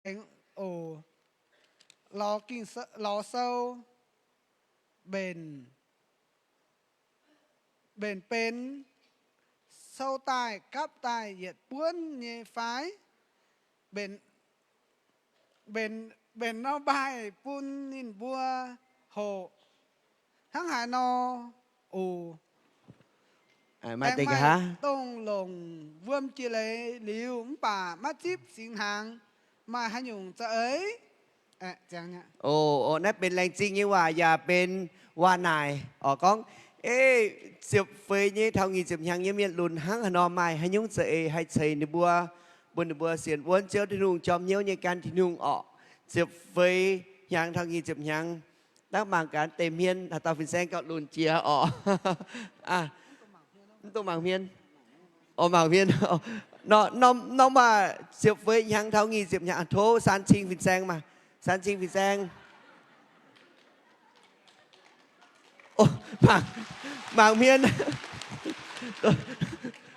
aengx oc, lorz Ging-Sou, lorz sou, mbenc, mbenc benx sou daaih gapv daaih yietc buonv nyei fai? Mbenc, mbenc, mbenc norm maaih bun ninh mbuo hoqc hnangv haaix nor oc. Aengx maaih dongh longc wuom jiex leiz liuz mv baac maiv zipv singx hnaangx, maaih haaix nyungc za'eix? Naaiv benx laengz zingh nyei waac yaac benx waac-naaic oc. Gorngv, ei, ziepc feix nyei taux nyic ziepc hnyangx nyei mienh lunx hnangv haaix nor, maaih haaix nyungc za'eix haih ceix ninh mbuo, bun ninh mbuo sienx wuonv Ziouv Tin-Hungh, jorm hnyouv nyei gan Tin-Hungh orqc. Ziepc feix hnyangx taux nyic ziepc hnyangx, dangv mangc gaax deix hmien haaix dauh fin-saeng gauh lunx jiex orqc. Mv dungx mangc hmien. Orqc, mangc hmien. Norm, norm, norm waac ziepc feix hnyangx taux nyic ziepc hnyangx, tov San Cing fin-saeng maah. San Cing fin-saeng. Mangc hmien.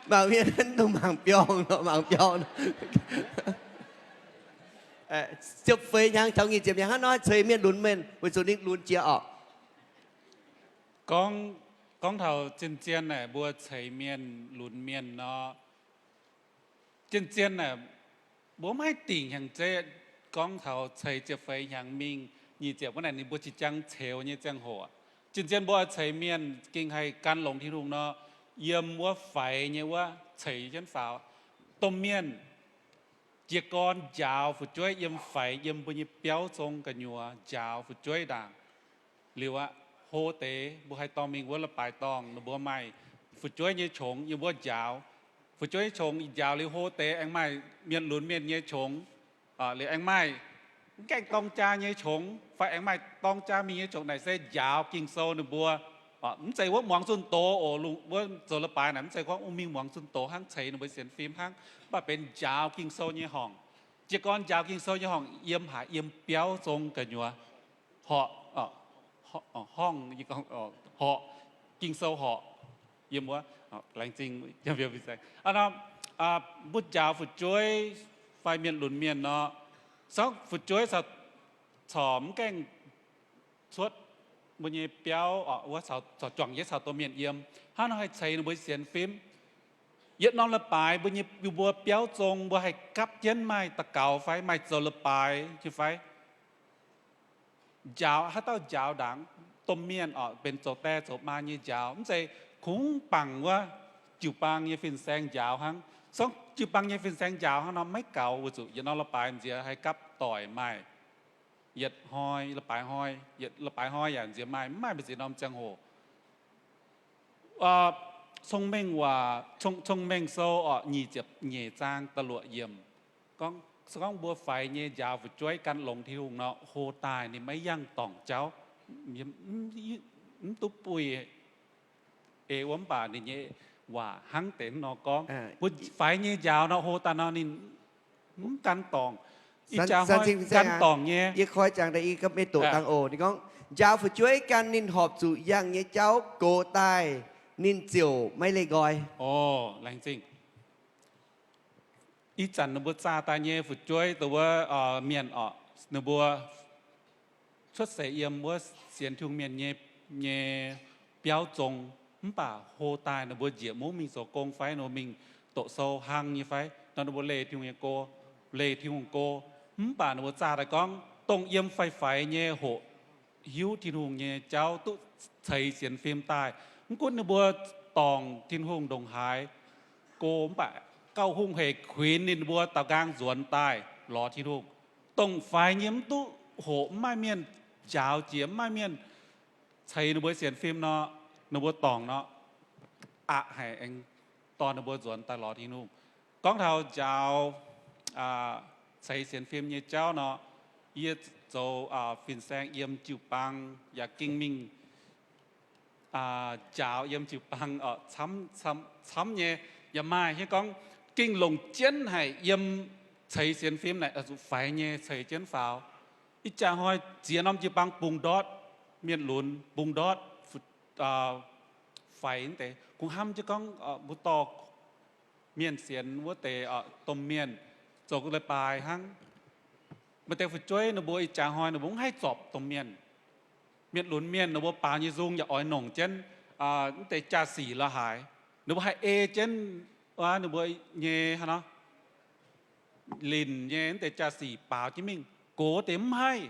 Mangc hmien, mv dungx mangc biorngh, mangc biorngh. Ziepc feix hnyangx taux nyic ziepc hnyangx hnangv nor ceix mienh lunx mienh weic zuqc ninh lunx jiex orqc. Gorngv, gorngv taux zien-zien naaic mbuo ceix mienh lunx mienh nor, zien-zien naaic mbuo maiv haih dingc hnyangx zeiv. Gorngv taux ceix ziepc feix hnyangx mingh nyic ziepc wuov naaic ninh mbuo jiex jangx ceux nyei ziangh hoc, zien-zien mbuo ceix mienh gengh haih gan longx Tin-Hungh nor, yiem wuov faix nyei wuov ceix jienv faaux. Domh mienh jiez gorn njaaux fu'jueiv yiem faix, yiem mbuo nyei biauv zong gu'nyuoz njaaux fu'jueiv ndaangc. Liuz aqv, hlo deix mbuo haih dorh mingh wuov leiz-baaix dorngh, ninh mbuo maaih fu'jueiv nyei qongx yiem wuov njaaux. Fu'jueiv nyei qongx njaaux liuz hlo deix aengx maaih mienh lunx mienh nyei qongx. Liuz aengx maaih mv gaengh dorng jaa nyei qongx fai aengx maaih dorng jaa mingh nyei qongx naaic se njaaux Ging-Sou ninh mbuo. Mv zeiz wuov muangx zunh doz oc. Wuov zoux leiz-baaix naaic mv zeiz gorngv mingh muangx zunh doz hnangv, ceix ninh mbuo sienx fim hnangv, mv baac benx njaaux Ging-Sou nyei horngc. Jiez gorn njaaux Ging-Sou nyei horngc yiem haaix? Yiem biauv zong gu'nyuoz horqc, horngc, horqc, Ging-Sou horqc, yiem wuov, laengz zingh, mbuo njaaux fu'jueiv fai mienh lunx mienh nor, zorqv fu'jueiv corc mv gaengh cuotv mbuo nyei biauv, corc juangc jienv caux domh mienh yiem. Hnangv nor haih ceix ninh mbuo sienx fim. Yietc norm leiz-baaix mbuo nyei, mbuo biauv zong mbuo haih gapv jienv maaih daux gaux fai maaih zoux leiz-baaix nyei fai? Njaaux, haaix dauh njaaux ndaangc? Domh mienh orqc, benx zoux die zoux maa nyei njaaux, mv zeiz kungx bangc wuov jiu-baang nyei fin-saeng njaaux hnangv. Sorng jiu-baang nyei fin-saeng njaaux hnangv nor maiv gaux, weic zuqc yietc norm leiz-baaix nziex haih gapv doic maaih. Yietc hnoi, leiz-baaix hnoi, yietc leiz-baaix hnoi yaac nziex maaih, mv maaih mbu'ziex norm ziangh hoc. Cong-mengh waac, Cong-Mengh Sou orqc, nyic ziepc nyeic zaang da'luoqc yiemc. Gorngv, se gorngv mbuo faix nyei njaaux fu'jueiv gan longx Tin-Hungh nor, hlo daaih ninh maiv yangh dorngc jauv. Mv duqv buih eix wuov, mv baac ninh nyei waac hnangv deix nor gorngv. Mbuo faix nyei njaaux nor, hlo daaih nor ninh mv gan dorngc. Ih jaax gan dorngc nyei. Yie koi jangx daaih i ga'mei doqc dangh oc. Ninh gorngv, njaaux fu'jueiv gan ninh horpc zuqc yangh nyei jauv gox daaih, ninh ziouc maiv leih nqoi. Ih zanc ninh mbuo zaah daaih nyei fu'jueiv dongh wuov mienh orqc, ninh mbuo cuotv seix yiem wuov sienx Tin-Hungh mienh nyei, nyei biauv zong, mv baac hlo daaih ninh mbuo njiec mungv mingh zoux gong fai ninh mbuo mingh doqc sou hlang nyei fai nor, ninh mbuo leih Tin-Hungh nyei go, leih Tin-Hungh go. Mv baac ninh mbuo zaah daaih gorngv dongh yiem faix-faix nyei hoqc hiuv Tin-Hungh nyei jauv duqv ceix sienx fim daaih. Mv gunv ninh mbuo dorngc Tin-Hungh ndongc haaix, go mv baac gauh hungh hec kuinx ninh mbuo daaux nqaang nzuonx daaih lorz Tin-Hungh. Dongh faix nyei mv duqv hoqc, mv maaih mienh njaaux jiex, mv maaih mienh ceix ninh mbuo sienx fim nor, ninh mbuo dorngc nor, aqc haic aengx dorh ninh mbuo nzuonx daaih lorz Tin-Hungh. Gorngv taux njaaux ceix sienx fim nyei jauv nor, yie zoux fin-saeng yiem jiu-baang yaac ging mingh njaaux yiem jiu-baang camv, camv nyei. Yaac maaih hiuv gorngv ging longc jienv haic yiem ceix sienx fim naaic, zuqc faix nyei ceix jienv faaux. Ih jaax hnoi ziex norm jiu-baang bungx ndortv, mienh lunx bungx ndortv, faix deix kungx hnamv jienv gorngv mbuo dorh mienh sienx wuov deix domh mienh zoux leiz-baaix hnangv. Maaih deix fu'jueiv ninh mbuo ih jaax hnoi ninh mbuo mv haih zorpc domh mienh. Mienh lunx mienh ninh mbuo baaux nyei nzung yaac oix nongc jienv mv deix jaa-sic la'haaix. Ninh mbuo haih ei jienv wuov ninh mbuo nyei hnangv nor linc nyei mv deix jaa-sic baaux jienv mingh. Gox deix mv haih.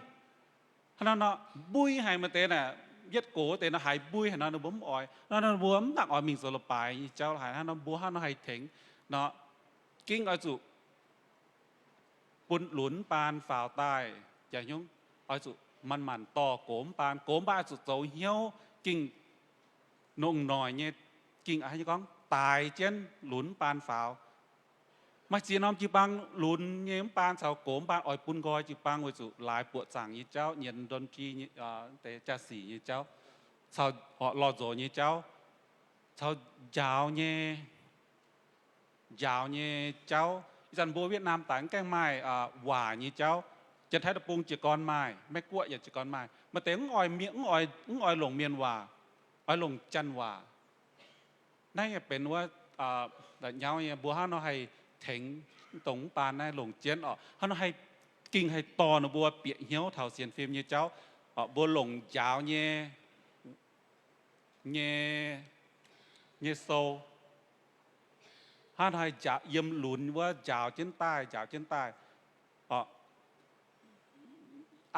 Hnangv nor nor, mbui haic maaih deix naaic, yietv gox deix nor haiz mbui haic nor ninh mbuo mv oix. Hnangv nor ninh mbuo mv dangh oix mingh zoux la'baaix nyei jauv la'haaix. Hnangv nor mbuo hnangv nor haih tengx nor, gengh oix zuqc bun lunx mv baan faaux daaih jaax nyungc, oix zuqc manc-manc dorh gox mv baan. Gox mv baan oix zuqc zoux hnyouv gengh nongc noic nyei, gengh a'hneiv gorngv daaix jienv lunx mv baan faaux. Maaih ziex norm jiu-baang lunx nyei mv baan caux gox mv baan oix bun nqoi jiu-baang weic zuqc laaix buoqc zaangc nyei jauv, nyienz ndon-ki nyei, deix jaa-sic nyei jauv, caux lorh nzox nyei jauv, caux njaaux nyei, njaaux nyei jauv. Ih zanc mbuo Wietc Naam daaih mv gaengh maaih waac nyei jauv. Janx-Taiv Deic-Bung jiez gorn maaih, Meiv-Guoqv yaac jiez gorn maaih. Maaih deix mv oix, mv oix longc mienh waac, oix longc janx waac. Naaiv yaac benx wuov nyauv nyei. Mbuo hnangv nor haih tengx dongh mv baan naaiv longc jienv oc. Hnangv nor haih, gengh haih dorh ninh mbuo bieqc hnyouv taux sienx fim nyei jauv. Mbuo longc njaaux nyei, nyei, nyei sou. Hnangv nor haih njaaux, yiem lunx wuov njaaux jienv daaih, njaaux jienv daaih.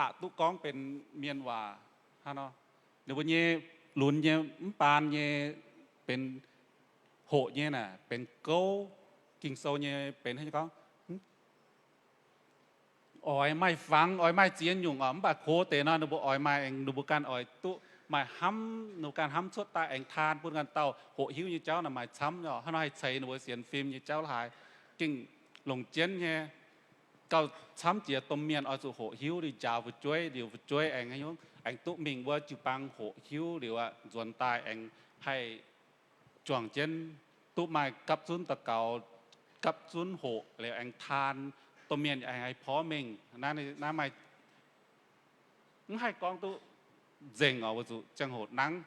Aqc duqv gorngv benx mienh waac hnangv nor. Ninh mbuo nyei lunx nyei mv baan nyei benx hoqc nyei naaic, benx gouv. Ging-Sou nyei benx hnangv gorngv oix maaih fangx, oix maaih ziex nyungc oc. Mv baac gox deix nor ninh mbuo oix maaih aengx, ninh mbuo ganh oix duqv maaih hnamv, ninh mbuo ganh hnamv cuotv daaih aengx taan bun ganh dauh hoqc hiuv nyei jauv naaic maaih camv. Hnangv nor haih ceix ninh mbuo sienx fim nyei jauv la'haaix, gengh longc jienv nyei. Gauh camv jiex domh mienh oix zuqc hoqc hiuv liuz njaaux fu'jueiv, liuz fu'jueiv aengx, aengx duqv mingh wuov jiu-baang hoqc hiuv liuz aqv, nzuonx daaih aengx haih juangc jienv duqv maaih gapv zunv daux gaux, gapv zunv hoqc liuz aengx taan, domh mienh aengx haih porv mengh. Naaiv maaih mv haih gorngv duqv nzengc oc, weic zuqc ziangh hoc nangv.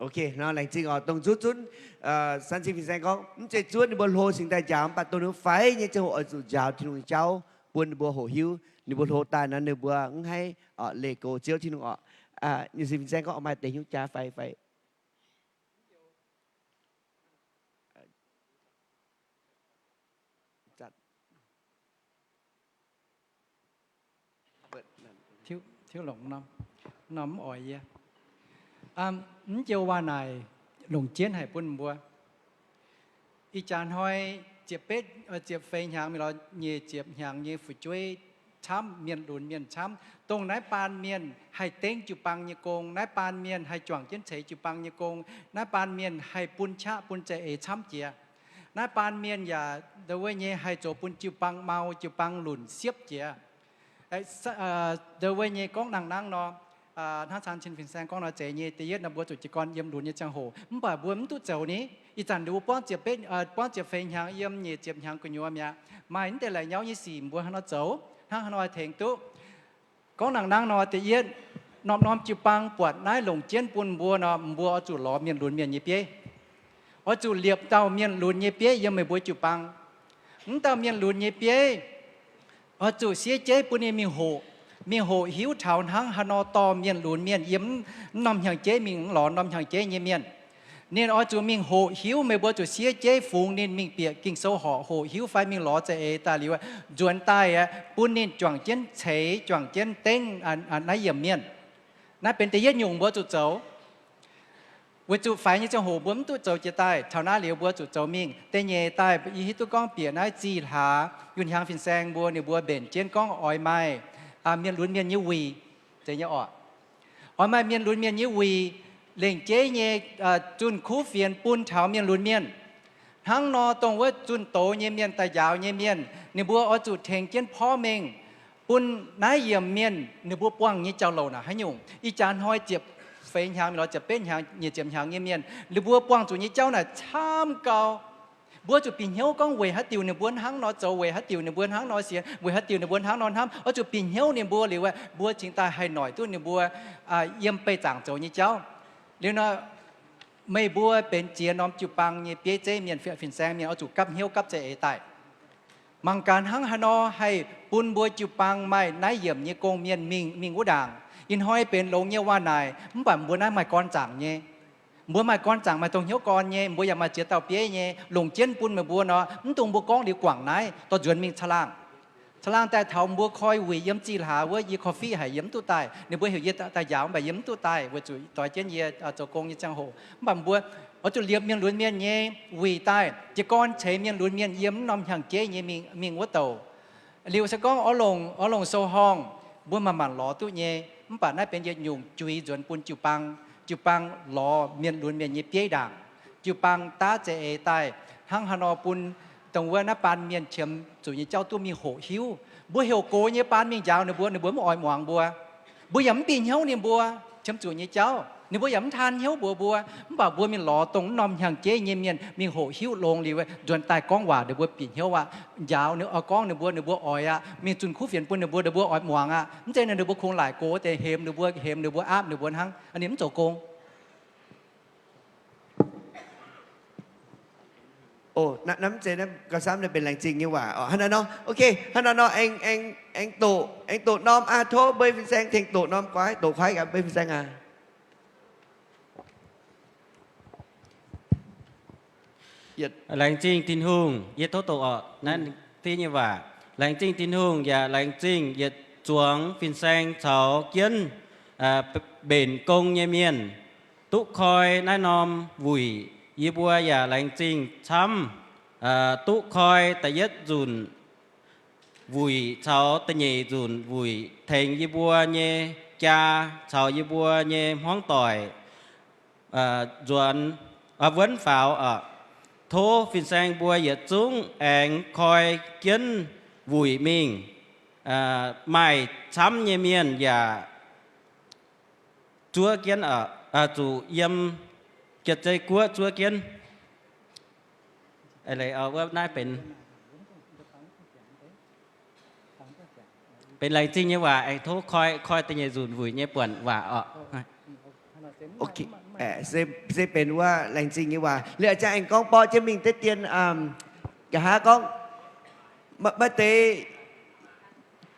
Ok, nor laengz zingh oc. Dongh zuqc zunv, San Cin Fin-Saeng gorngv mv zeiz zuov ninh mbuo hlo cingx daaih njaaux, mv baac dongh ninh mbuo faix nyei ziangh hoc oix zuqc njaaux Tin-Hungh nyei jauv bun ninh mbuo hoqc hiuv. Ninh mbuo hlo daaih nor ninh mbuo mv haih leih goux Ziouv Tin-Hungh oc. Nyei Cin Fin-Saeng gorngv maaih deix hnyouv jaa fai, fai Mv jouh waac naaic longc jienv haic bun mbuo. Ih jaax hnoi ziepc betv, ziepc feix hnyangx mingh lorz nyic ziepc hnyangx nyei fu'jueiv camv, mienh lunx mienh camv. Dongh naaiv baan mienh haih dengv jiu-baang nyei gong, naaiv baan mienh haih juangc jienv ceix jiu-baang nyei gong, naaiv baan mienh haih bun qaqv bun za'eix camv jiex. Naaiv baan mienh yaac ndongc wuov nyei haih zoux bun jiu-baang mau, jiu-baang lunc siepv jiex. Ndongc wuov nyei gorngv nangh nangv nor, hnangv Caan Cin Fin-Saeng gorngv nor, zeiz nyei. Da'yietv nor, mbuo zuqc jiez gorn yiem lunx nyei ziangh hoc, mv baac mbuo mv duqv zoux ni. Ih zanc ninh mbuo buangv ziepc betv, buangv ziepc feix hnyangx yiem nyic ziepc hnyangx gu'nyuoz mi'aqv, maaih mv deix la'nyauv nyei sic mbuo hnangv nor zoux, hnangv haaix nor tengx duqv. Gorngv nangh nangv nor, da'yietv, norm-norm jiu-baang buatc naaiv longc jienv bun mbuo nor, mbuo oix zuqc lorz mienh lunx mienh nyei bieiv. Oix zuqc liepc dauh mienh lunx nyei bieiv yiem meih mbuo jiu-baang. Mv dauh mienh lunx nyei bieiv oix zuqc siev jeiv bun ninh mingh hoqc, mingh hoqc hiuv taux hnangv haaix nor dorh mienh lunx mienh yiem mv norm hnyangx-jeiv mingh lorz norm hnyangx-jeiv nyei mienh. Ninh oix zuqc mingh hoqc hiuv, meih mbuo zuqc siev jeiv fungx ninh mingh bieqc Ging-Sou horc hoqc hiuv fai mingh lorz za'eix daaih liuz, nzuonx daaih aqv, bun ninh juangc jienv ceix, juangc jienv dengv naaiv yiemc mienh. Naaiv benx da'yietv nyungc mbuo zuqc zoux. Weic zuqc faix nyei ziangh hoc mbuo mv duqv zoux jiex daaih. Taux naaiv liuz mbuo zuqc zoux mingh. Da'nyeic daaih yie hiuv duqv gorngv bieqc naaiv zih hlaax Yunh Hiaang Fin-Saeng mbuo, ninh mbuo mbenc jienv gorngv oix maaih mienh lunx mienh nyei wuic, zeiz nyei oc. Oix maaih mienh lunx mienh nyei wuic, lengc jeiv nyei zunh kuv fienx bun taux mienh lunx mienh. Hnangv nor, dongh wuov zunh doz nyei mienh, daaih njaaux nyei mienh, ninh mbuo oix zuqc tengx jienv porv mengh bun naaiv yiemc mienh ninh mbuo buangh nyei jauv-louc naaic haaix nyungc. Ih jaax hnoi ziepc feix hnyangx mingh lorz ziepc betv hnyangx, nyic ziepc hnyangx nyei mienh, ninh mbuo buangh zuqc nyei jauv naaic camv gau. Mbuo zuqc bieqc hnyouv gorngv weic haaix diuc ninh mbuo hnangv nor zoux, weic haaix diuc ninh mbuo hnangv nor sienx, weic haaix diuc ninh mbuo hnangv nor hnamv. Oix zuqc bieqc hnyouv ninh mbuo liuz, mbuo cingx daaih haih noic duqv ninh mbuo yiem beih zaangc zoux nyei jauv. Liuz nor, meih mbuo benx ziex norm jiu-baang nyei bieiv zeiv mienh, fin-saeng mienh, oix zuqc gapv hnyouv gapv za'eix daaih. Mangc gaax hnangv haaix nor haih bun mbuo jiu-baang maaih naaiv yiemc nyei gong-mienh mingh, mingh wuov ndaangc. Ih hnoi benx longx nyei waac-naaic, mv baac mbuo naaiv maaih gorn zaangc nyei. Mbuo maaih gorn zaangc, maaih dongh hnyouv gorn nyei, mbuo yaac maaih ziex dauh bieiv nyei, longc jienv bun meih mbuo nor, mv dungx mbuo gorngv liuz guangc naaiv, dorh nzuonx mingh caangh laangh. Caangh laangh daaih taux mbuo koi wuic yiem zih hlaax wuov, yie korv-fiqv haic yie mv duqv daaih. Ninh mbuo heuc yie daaih njaaux, mv baac yie mv duqv daaih, weic zuqc doix jienv yie zoux gong nyei ziangh hoc. Mv baac mbuo oix zuqc liepc mienh lunx mienh nyei wuic daaih, jiez gorn ceix mienh lunx mienh yiem mv norm hnyangx-jeiv nyei mingh, mingh wuov douc. Liuz se gorngv oix longc, oix longc sou-horngh, mbuo manc-manc lorz duqv nyei. Mv baac naaiv benx yietc nyungc juix nzuonx bun jiu-baang, jiu-baang lorz mienh lunx mienh nyei bieiv ndaangc. Jiu-baang daav za'eix daaih hnangv haaix nor bun dongh wuov naaiv baan mienh qiemx zuqc nyei jauv duqv mingh hoqc hiuv. Mbuo heuc gox nyei baan mingh njaaux ninh mbuo, ninh mbuo mv oix muangx mbuo. Mbuo yaac mv bieqc hnyouv ninh mbuo qiemx zuqc nyei jauv, ninh mbuo yaac mv taan hnyouv mbuox mbuo. Mv baac mbuo mingh lorz dongh mv norm hnyangx-jeiv nyei mienh mingh hoqc hiuv longx liuz, nzuonx daaih gorngv waac ninh mbuo bieqc hnyouv aqv, njaaux ninh, gorngv ninh mbuo, ninh mbuo oix aqv, mingh zunh kuv fienx bun ninh mbuo, ninh mbuo oix muangx aqv. Mv zeiz ninh mbuo kungx laaic gox deix hemx ninh mbuo, hemx ninh mbuo, aapv ninh mbuo hnangv, ninh mv zoux gong. Ov, hnamv zeiz naaiv gauh camv naaiv benx laengz zingh nyei waac oc. Hnangv naaiv nor, ok, hnangv naaiv nor aengx, aengx, aengx doqc, aengx doqc norm aqv. Tov mbuo fin-saeng tengx doqc norm guaaiv, doqc kuaaiv gaax mbuo fin-saeng aac. Laengz zingh Tin-Hungh, yie tov doqc oc. Naaiv fiev nyei waac. Laengz zingh Tin-Hungh yaac laengz zingh yietc zuangx fin-saeng caux jienv mbenc gong nyei mienh duqv koi naaiv norm wuic. Yie mbuo yaac laengz zingh camv duqv koi da'yietv nzunc wuic caux da'nyeic nzunc wuic tengx yie mbuo nyei jaa caux yie mbuo nyei hmuangv doic nzuonx, wuonv faaux oc. Tov fin-saeng mbuo yietc zungv aengx koi jienv wuic mingh. Maaih camv nyei mienh yaac zuov jienv, zuqc yiem Jiex-zei guoqv zuov jienv. Naaiv benx, benx laengz zingh nyei waac, aengx tov koi, koi da'nyeic nzunc wuic nyei buonc waac oc. Se benx wuov laengz zingh nyei waac. Liuz a'jang aengx gorngv borqv jienv mingh deix dien, nqa'haav gorngv, maaih deix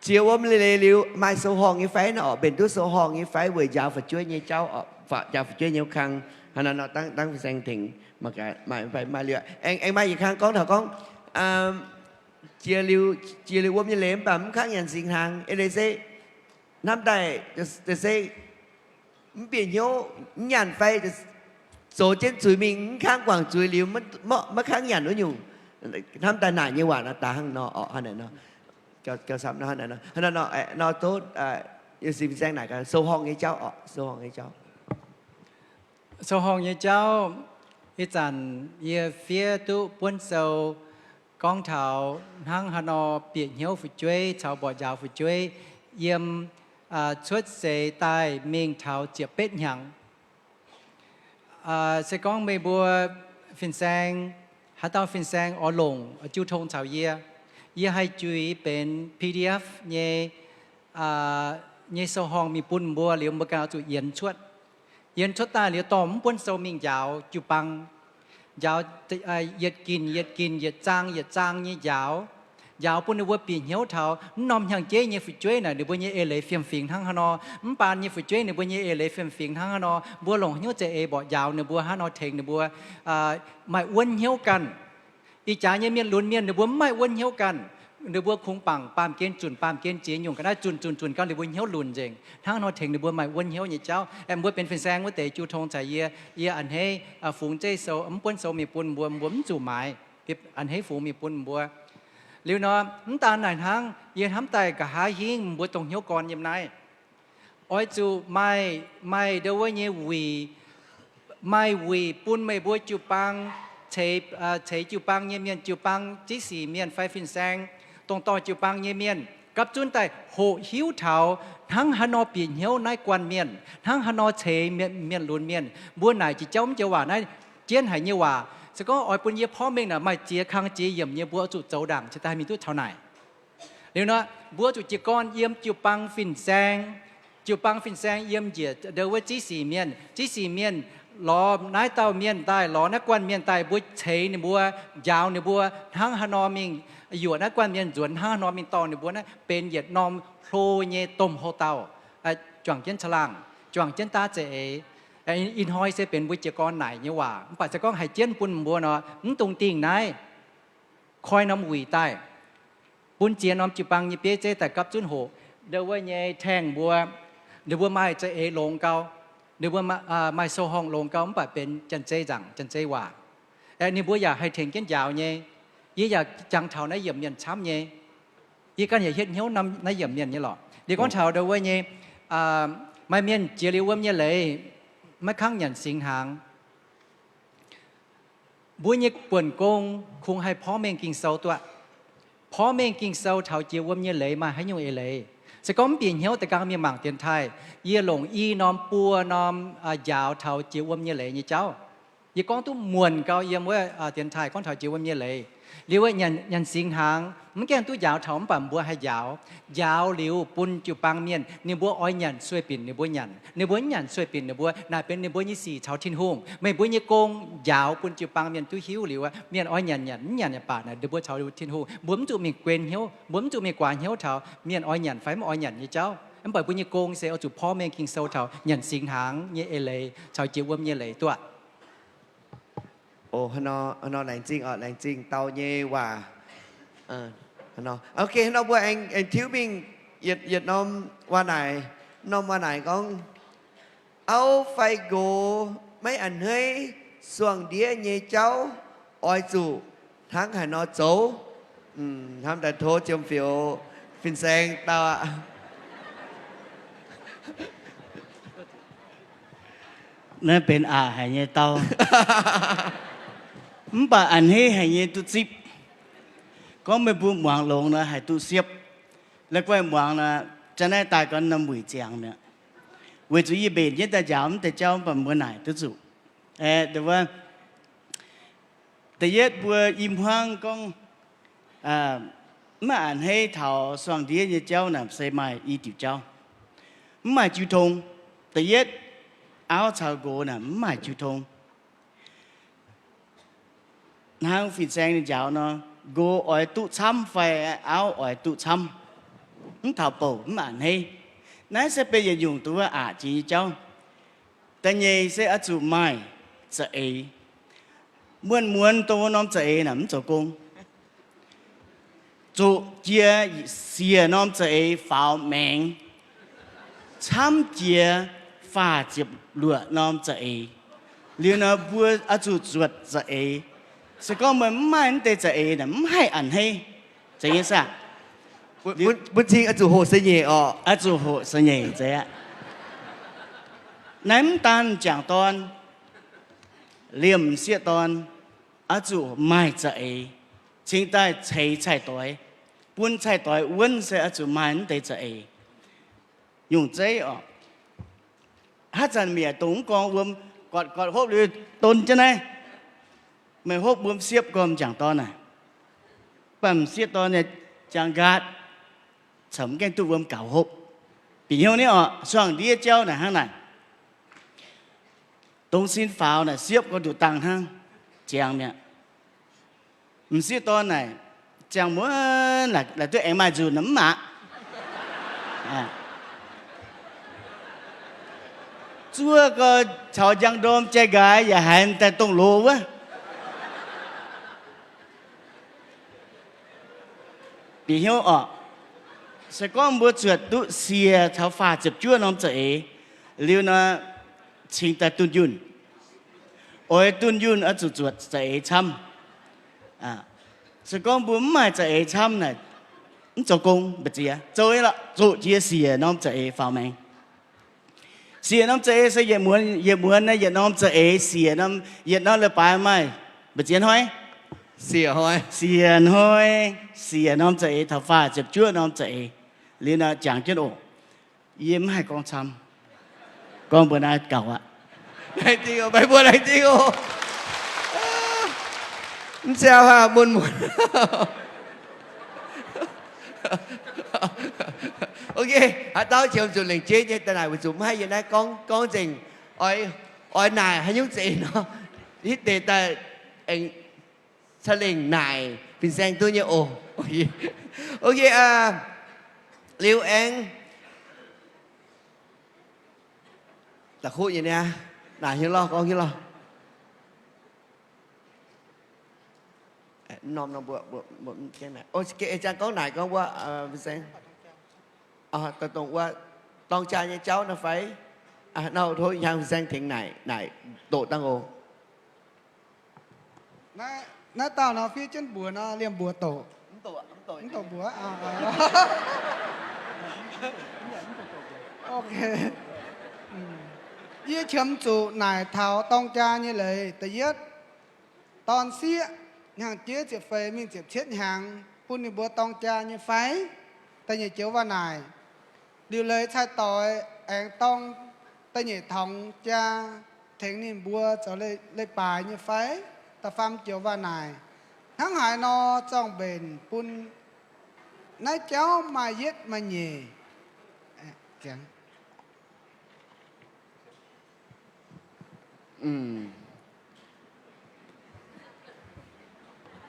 jiex wuom leiz-leiz liuz maaih sou-horngh nyei fai nor, mbenc duqv sou-horngh nyei fai weic njaaux fu'jueiv nyei jauv, njaaux fu'jueiv nyei wuov kang. Hnangv naaiv nor dangv fin-saeng tengx maaih, maaih liuz aengx maaih yietc kang gorngv taux gorngv, jiex liuz, jiex liuz wuom nyei leiz mv baac mv kangv nyanc singx hnaangx. Eix leiz se hnamv daaih se mv bieqc hnyouv, mv nyanc fai zoux jienv zuiz mingh mv kangv guangc zuiz liuz maiv kangv nyanc wuov nyungc. Hnamv daaih naaic nyei waac naaiv daaih hnangv nor oc. Hnangv naaiv nor, hnangv naaiv nor, nor tov, yie fin-saeng naaic gaax sou-horngh nyei jauv oc, sou-horngh nyei jauv. Sou-horngh nyei jauv, ih zanc yie fiev duqv buonv sou gorngv taux hnangv haaix nor bieqc hnyouv fu'jueiv caux mborqv njaaux fu'jueiv yiem cuotv seix daaih mingh taux ziepc betv hnyangx. Se gorngv meih mbuo fin-saeng, haaix dauh fin-saeng oix longc jiu tong caux yie, yie haih juix benx P D F nyei, nyei sou-horngh mingh bun mbuo liuz mbuo ganh oix zuqc yienx cuotv. Yienx cuotv daaih liuz dorh mv buonv sou mingh njaaux jiu-baang. Njaaux yietc ginc yietc ginc, yietc zaang yietc zaang nyei njaaux. Njaaux bun ninh mbuo bieqc hnyouv taux mv norm hnyangx-jeiv nyei fu'jueiv naaic ninh mbuo nyei eix leiz fiem-fingx hnangv haaix nor, mv baan nyei fu'jueiv ninh mbuo nyei eix leiz fiem-fingx hnangv haaix nor, mbuo longc hnyouv za'eix mborqv njaaux ninh mbuo hnangv nor tengx ninh mbuo maaih wuonv hnyouv ganh. Ih jaax nyei mienh lunx mienh ninh mbuo mv maaih wuonv hnyouv ganh. Ninh mbuo kungx bangc baamh gen zunc baamh gen ziex nyungc ga'naaiv zunc zunc zunc gau ninh mbuo hnyouv lunc nzengc. Hnangv nor tengx ninh mbuo maaih wuonv hnyouv nyei jauv. Aengx mbuo benx fin-saeng wuov deix jiu tong caux yie, yie a'hneiv fungx zeiv sou, mv buonv sou mingh bun mbuo, mbuo mv zuqc maaiz. A'hneiv fungx mingh bun mbuo. Liuz nor, mv daan naaic hnangv, yie hnamv daaih nqa'haav hingv mbuo dongh hnyouv gorn yiem naaiv oix zuqc maaih, maaih ndo wuov nyei wuic, maaih wuic bun meih mbuo jiu-baang, ceix, ceix jiu-baang nyei mienh, jiu-baang ziv sic mienh fai fin-saeng, dongh dorh jiu-baang nyei mienh gapv zunv daaih hoqc hiuv taux hnangv haaix nor bieqc hnyouv naaiv guanh mienh, hnangv haaix nor ceix mienh, mienh lunx mienh. Mbuo naaic jiex jauv mv joux waac naaiv jienv haic nyei waac. Se gorngv oix bun yie porv mengh naaic maaih ziex kang ziex yiemc nyei mbuo oix zuqc zoux ndaangc cingx daaih mingh duqv taux naaic. Liuz nor, mbuo zuqc jiez gorn yiem jiu-baang fin-saeng, jiu-baang fin-saeng yiem njiec ndo wuov ziv sic mienh, ziv sic mienh lorz naaiv dauh mienh daaih, lorz naaiv guanh mienh daaih, mbuo ceix ninh mbuo, njaaux ninh mbuo hnangv haaix nor mingh yuoqc naaiv guanh mienh, nzuonx hnangv haaix nor mingh dorh ninh mbuo naaiv benx yietc norm hlo nyei domh houx-dauh, juangc jienv caangh laangh, juangc jienv daav za'eix. Ih hnoi se benx mbuo jiez gorn naaic nyei waac, mv baac se gorngv haiz jienv bun mbuo nor, mv dungx dingh naaiv, koi norm wuic daaih, bun ziex norm jiu-baang nyei bieiv zeiv daaih gapv zunv hoqc. Ndau wuov nyei tengx mbuo, ninh mbuo maaih za'eix longx gau, ninh mbuo maaih sou-horngh longx gau, mv baac benx janx-zei nzaangc, janx-zei waac. Aeqv, ninh mbuo yaac haih tengx jienv njaaux nyei. Yie yaac jangx taux naaiv yiemc mienh camv nyei. Yie ganh yaac hietv hnyouv naaiv yiemc mienh nyei lorqc. Liuz gorngv taux ndau wuov nyei, maaih mienh jiex liuz wuom nyei leiz, maiv kangv nyanc singx hnaangx. Mbuo nyei buonc gong kungx haih porv mengh Ging-Sou duqv. Porv mengh Ging-Sou taux jiex wuom nyei leiz maaih haaix nyungc eix leiz. Se gorngv mv bieqc hnyouv da'gang mingh mangc dienx taaih, yie longc i norm buo norm njaaux taux jiex wuom nyei leiz nyei jauv. Yie gorngv duqv muonc gau yiem wuov dienx taaih gorngv taux jiex wuom nyei leiz. Liuz nyanc singx hnaangx mv gaengh duqv njaaux taux, mv baac mbuo haih njaaux. Njaaux liuz bun jiu-baang mienh, ninh mbuo oix nyanc sueih binc ninh mbuo nyanc, ninh mbuo mv nyanc sueih binc ninh mbuo, naaic benx ninh mbuo nyei sic caux Tin-Hungh. Meih mbuo nyei gong njaaux bun jiu-baang mienh duqv hiuv liuz, mienh oix nyanc nyanc, mv nyanc yaac baac naaic ninh mbuo caux Tin-Hungh. Mbuo mv zuqc mingh guen hnyouv, mbuo mv zuqc mingh guaax hnyouv taux mienh oix nyanc fai mv oix nyanc nyei jauv. Mv baac mbuo nyei gong se oix zuqc porv mengh Ging-Sou taux nyanc singx hnaangx nyei eix leiz caux jiex wuom nyei leiz duqv. Laengz zingh, laengz zingh dau nyei waac. Ok, hnangv nor mbuo aengx tiuv mingh yietc norm waac naaic. Norm waac naaic gorngv, auv fai nqox maiv a'hneiv suangx ndiev nyei jauv, oix zuqc hnangv haaix nor zoux? Hnamv daaih tov Jiem Fioux fin-saeng dau aqv. Naaiv benx aqc haic nyei dau, mv baac a'hneiv haic nyei duqv zipv. Gorngv meih mbuo muangx longx nor haih duqv siepv. La'guaih muangx nor, janx naaiv daaih gorngv norm wuic ziangx mi'aqv. Weic zuqc yie mbenc jienv daaih njaaux mv deix jauv, mv baac mbuo naaic duqv zuqc. Da'yietv mbuo i hmuangv gorngv maiv a'hneiv taux suangx ndiev nyei jauv naaic se maaih i diuc jauv. Mv maaih jiu tong. Da'yietv, auv caux nqox naaic mv maaih jiu tong. Hnangv fin-saeng ninh njaaux nor, nqox oix duqv camv fai auv oix duqv camv, mv taux bouc mv a'hneiv. Naaiv se benx yietc nyungc duqv aqc jiex nyei jauv. Da'nyeic se oix zuqc maaih za'eix. Muonz-muonz dongh wuov norm za'eix naaic mv zoux gong. Zuqc jiex siec norm za'eix faaux maengx, camv jiex faah ziepc luoqc norm za'eix. Liuz nor mbuo oix zuqc zuotc za'eix. Se gorngv meih mv maaih naaiv deix za'eix naaic mv haih a'hneiv. Zeiz nyei saah? Bun cing oix zuqc hoqc sa'nyeic oc. Oix zuqc hoqc sa'nyeic zeiz aqv. Naaiv mv daan m'jangc dorn, liemh m'sieqv dorn, oix zuqc maaih za'eix, cingx daaih ceix cai-doix, bun cai-doix wuonv se oix zuqc maaih naaiv deix za'eix. Nyungc zeiv oc. Haaix zanc mi'aqv dongh mv gorngv wuom gortv gortv hopv liuz don jienv naaiv, meih hopv wuom siepv gorngv m'jangc dorn naaic, baac m'sieqv dorn nyei jangx nqaatv, caux mv gaengh duqv wuom gaux hopv. Bieqc hnyouv nyei oc, suangx ndiev jauv naaic hnangv naaic. Dongh sin faaux naaic siepv gorngv nduqc dangh hnangv, ziangx mi'aqv. M'sieqv dorn naaic, ziangh muonz laaix duqv aengx maaih nzunc mv aqv. Zuov gorx caux njang-ndorm jai-nqaaix yaac haiz daaih dongh loz wuov. Bieqc hnyouv oc. Se gorngv mbuo zuotc duqv siec taux faah ziepc juov norm za'eix liuz nor, cingx daaih dunh yunh. Oix dunh yunh oix zuqc zuotc za'eix camv. Se gorngv mbuo mv maaih za'eix camv naaic, mv zoux gong mbu'ziex. Zoux nyei lorqc, zoqc jiex siec norm za'eix faaux maengx. Siec norm za'eix se yietc muonz, yietc muonz naaiv yietc norm za'eix siec norm, yietc norm leiz-baaix maaih mbu'ziex hnoi? Siec hnoi. Siec hnoi, siec norm za'eix taux faah ziepc juov norm za'eix. Liuz nor jangx jienv oc. Yie mv haih gorngv camv. Gorngv mbuo naaiv gaux aqv. Laengz zingh oc, meih mbuo laengz zingh oc. Mv ziangh haaix mun mun. Ok, haaix dauh qiemx zuqc lengc jeiv nyei daaih naaic weic zuqc mv haih yiem naaiv gorngv, gorngv nzengc. Oix oix naaic haaix nyungc zeiz nor, hitv deix daaih aengx ca'lengc naaic fin-saeng duqv nyei oc. Ok, liuz aengx da'kuqv nyei niaa, naaic hnyouv lorh, gorngv hnyouv lorh. Norm, norm mbuo, mbuo, mbuo, jang gorngv naaic gorngv wuov, fin-saeng, dongh wuov dorng jaa nyei jauv nor fai? Nor tov hnyangx fin-saeng tengx naaic, naaic doqc dangh oc. Naaiv dauh nor fiev jienv mbuox nor, liemh mbuox doqc. Mv doqc mbuox. Yie qiemx zuqc naaic taux dorng jaa nyei leiz. Da'yietv, dorn-sieqv hnyangx jeiv ziepc feix mingh ziepc cietv hnyangx bun ninh mbuo dorng jaa nyei fai? Da'nyeic joux waac naaic, liuc leiz cai-doix aengx dorng da'nyeic tongx jaa tengx ninh mbuo zoux leiz-baaix nyei fai? Da'faam joux waac naaic, hnangv haaix nor zorng-mbenc bun naaiv jauv maaih yietv maaih nyeic?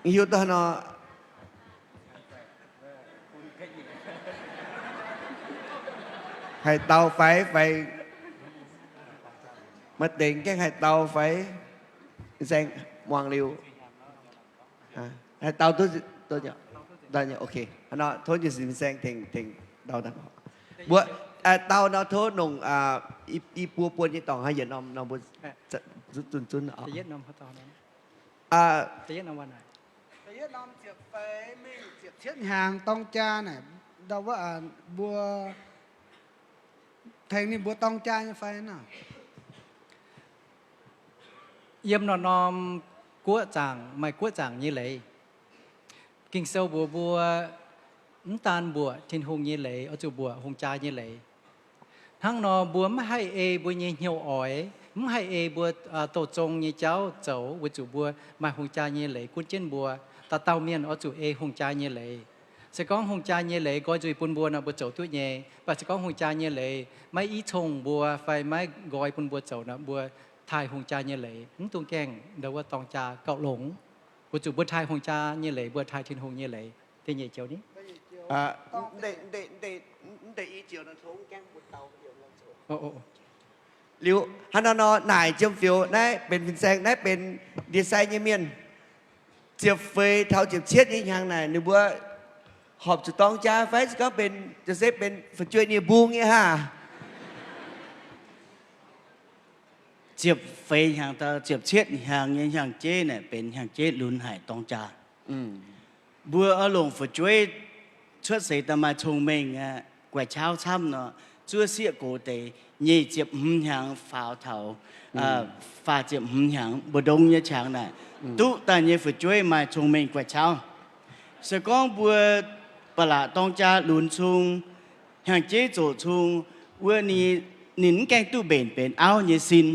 Hiuv duqv nor, haih dau fai, fai maaih deix gaengh haih dau fai? Saeng muangx liuz, haih dau duqv, ok. Nor tov jiez sin saeng tengx, tengx dau. Mbuo dau nor tov nongc i buo buonc nyei dorngx haaix yietc norm nor mbuo zunh zunv. Ziepc feix mingh ziepc cietv hnyangx dorng jaa naaic, ndau wuov mbuo tengx ninh mbuo dorng jaa nyei fai nor? Yiem norm-norm guoqv zaangc maaih guoqv zaangc nyei leiz. Ging-Sou mbuox mbuo, mv daan mbuoqc Tin-Hungh nyei leiz, oix zuqc mbuoqc hungh jaa nyei leiz. Hnangv nor mbuo mv haih ei mbuo nyei hnyouv oix, mv haih ei mbuo douz zong nyei jauv zoux, weic zuqc mbuo maaih hungh jaa nyei leiz gunv jienv mbuo. Dauh dauh mienh oix zuqc ei hungh jaa nyei leiz. Se gorngv hungh jaa nyei leiz nqoi nzuih bun mbuo nor, mbuo zoux duqv nyei. Mv baac se gorngv hungh jaa nyei leiz maiv i cong mbuo fai maiv nqoi bun mbuo zoux nor, mbuo taaih hungh jaa nyei leiz mv dungx gaengh ndau wuov dorng jaa gauh longx. Weic zuqc mbuo taaih hungh jaa nyei leiz, mbuo taaih Tin-Hungh nyei leiz. Da'nyeic joux ni, liuz hnangv naaiv nor naaic jiem fioux naaiv benx fin-saeng, naaiv benx ndie-sai nyei mienh. Ziepc feix taux ziepc cietv nyei hnyangx naaic ninh mbuo horpc zuqc dorng jaa fai se gorngv benx, se benx fu'jueiv nie-mbung nyei haah? Ziepc feix hnyangx taux ziepc cietv hnyangx nyei hnyangx-jeiv naaic benx hnyangx-jeiv lunx haic dorng jaa. Mbuo oix longc fu'jueiv cuotv seix daaih maaih cong-mengh aqv, guaix qaqv camv nor, zuov sieqv gox deix nyic ziepc hmz hnyangx faaux taux faah ziepc hmz hnyangx mbu'ndongx nyei qangx naaic, duqv daaih nyei fu'jueiv maaih cong-mengh guaix qaqv. Se gorngv mbuo ba'laqc dorng jaa lunx cung, hnyangx-jeiv zoqc cung, wuov ninh, ninh mv gaengh duqv mbenc benx auv nyei sin.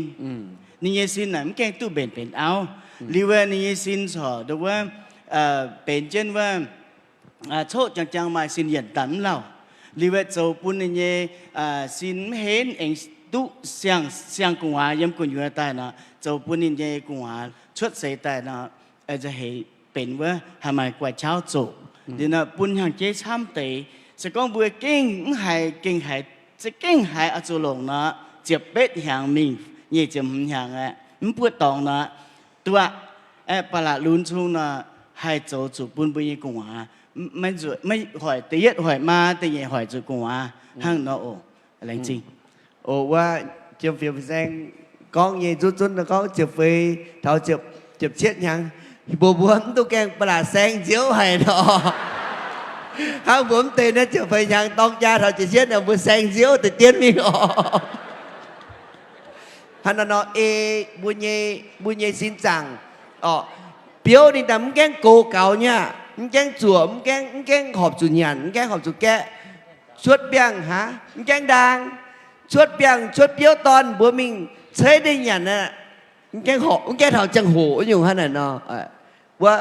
Ninh nyei sin naaic mv gaengh duqv mbenc benx auv. Liuz wuov ninh nyei sin corc ndau wuov benx jienv wuov coqv jang jang maaih sin yienc daaih mv lauh. Liuz wuov zoux bun ninh nyei sin mv henv aengx duqv siang, siang gu'nguaaz yiem gu'nyuoz daaih nor, zoux bun ninh nyei gu'nguaaz cuotv seix daaih nor, heix benx wuov haih maaih guaix qaqv zoqc. Liuz nor bun hnyangx-jeiv camv deix. Se gorngv mbuo gengh mv haiz, gengh haiz, za'gengh haiz oix zuqc longc nor, ziepc betv hnyangx mingh nyic ziepc hmz hnyangx aeqv, mv buov dorngx nor, duqv aqv. Aeqv, ba'laqc lunx cung nor, haih zoux zuqc bun mbuo nyei gu'nguaaz maiv nzueic, maiv hoic, da'yietv hoic maa, da'nyeic hoic zuqc gu'nguaaz hnangv nor oc. Laengz zingh. Oc, wuov jiem fioux fin-saeng gorngv nyei nzuqc zunv gorngv ziepc feix taux ziepc cietv hnyangx, mbuo mbuo mv duqv gaengh ba'laqc saeng nziouv haic nor. Hnangv mbuo mv deix naaiv ziepc feix hnyangx dorng jaa taux ziepc cietv nor mbuo saeng nziouv deix dien mingh oc. Hnangv nor nor ei mbuo nyei, mbuo nyei sin zaangc oc, biouv ninh daaih mv gaengh gox gaux nyei aqv, mv gaengh zuoqc, mv gaengh, mv gaengh horpc zuqc nyanc, mv gaengh horpc zuqc gaeqv, cuotv biangh hnangv, mv gaengh ndaang, cuotv biangh cuotv biouv dorn mbuo mingh ceix deix nyanc aqv. Mv gaengh horpc, mv gaengh taux ziangh hoc nyungc hnangv naaic nor. Wuov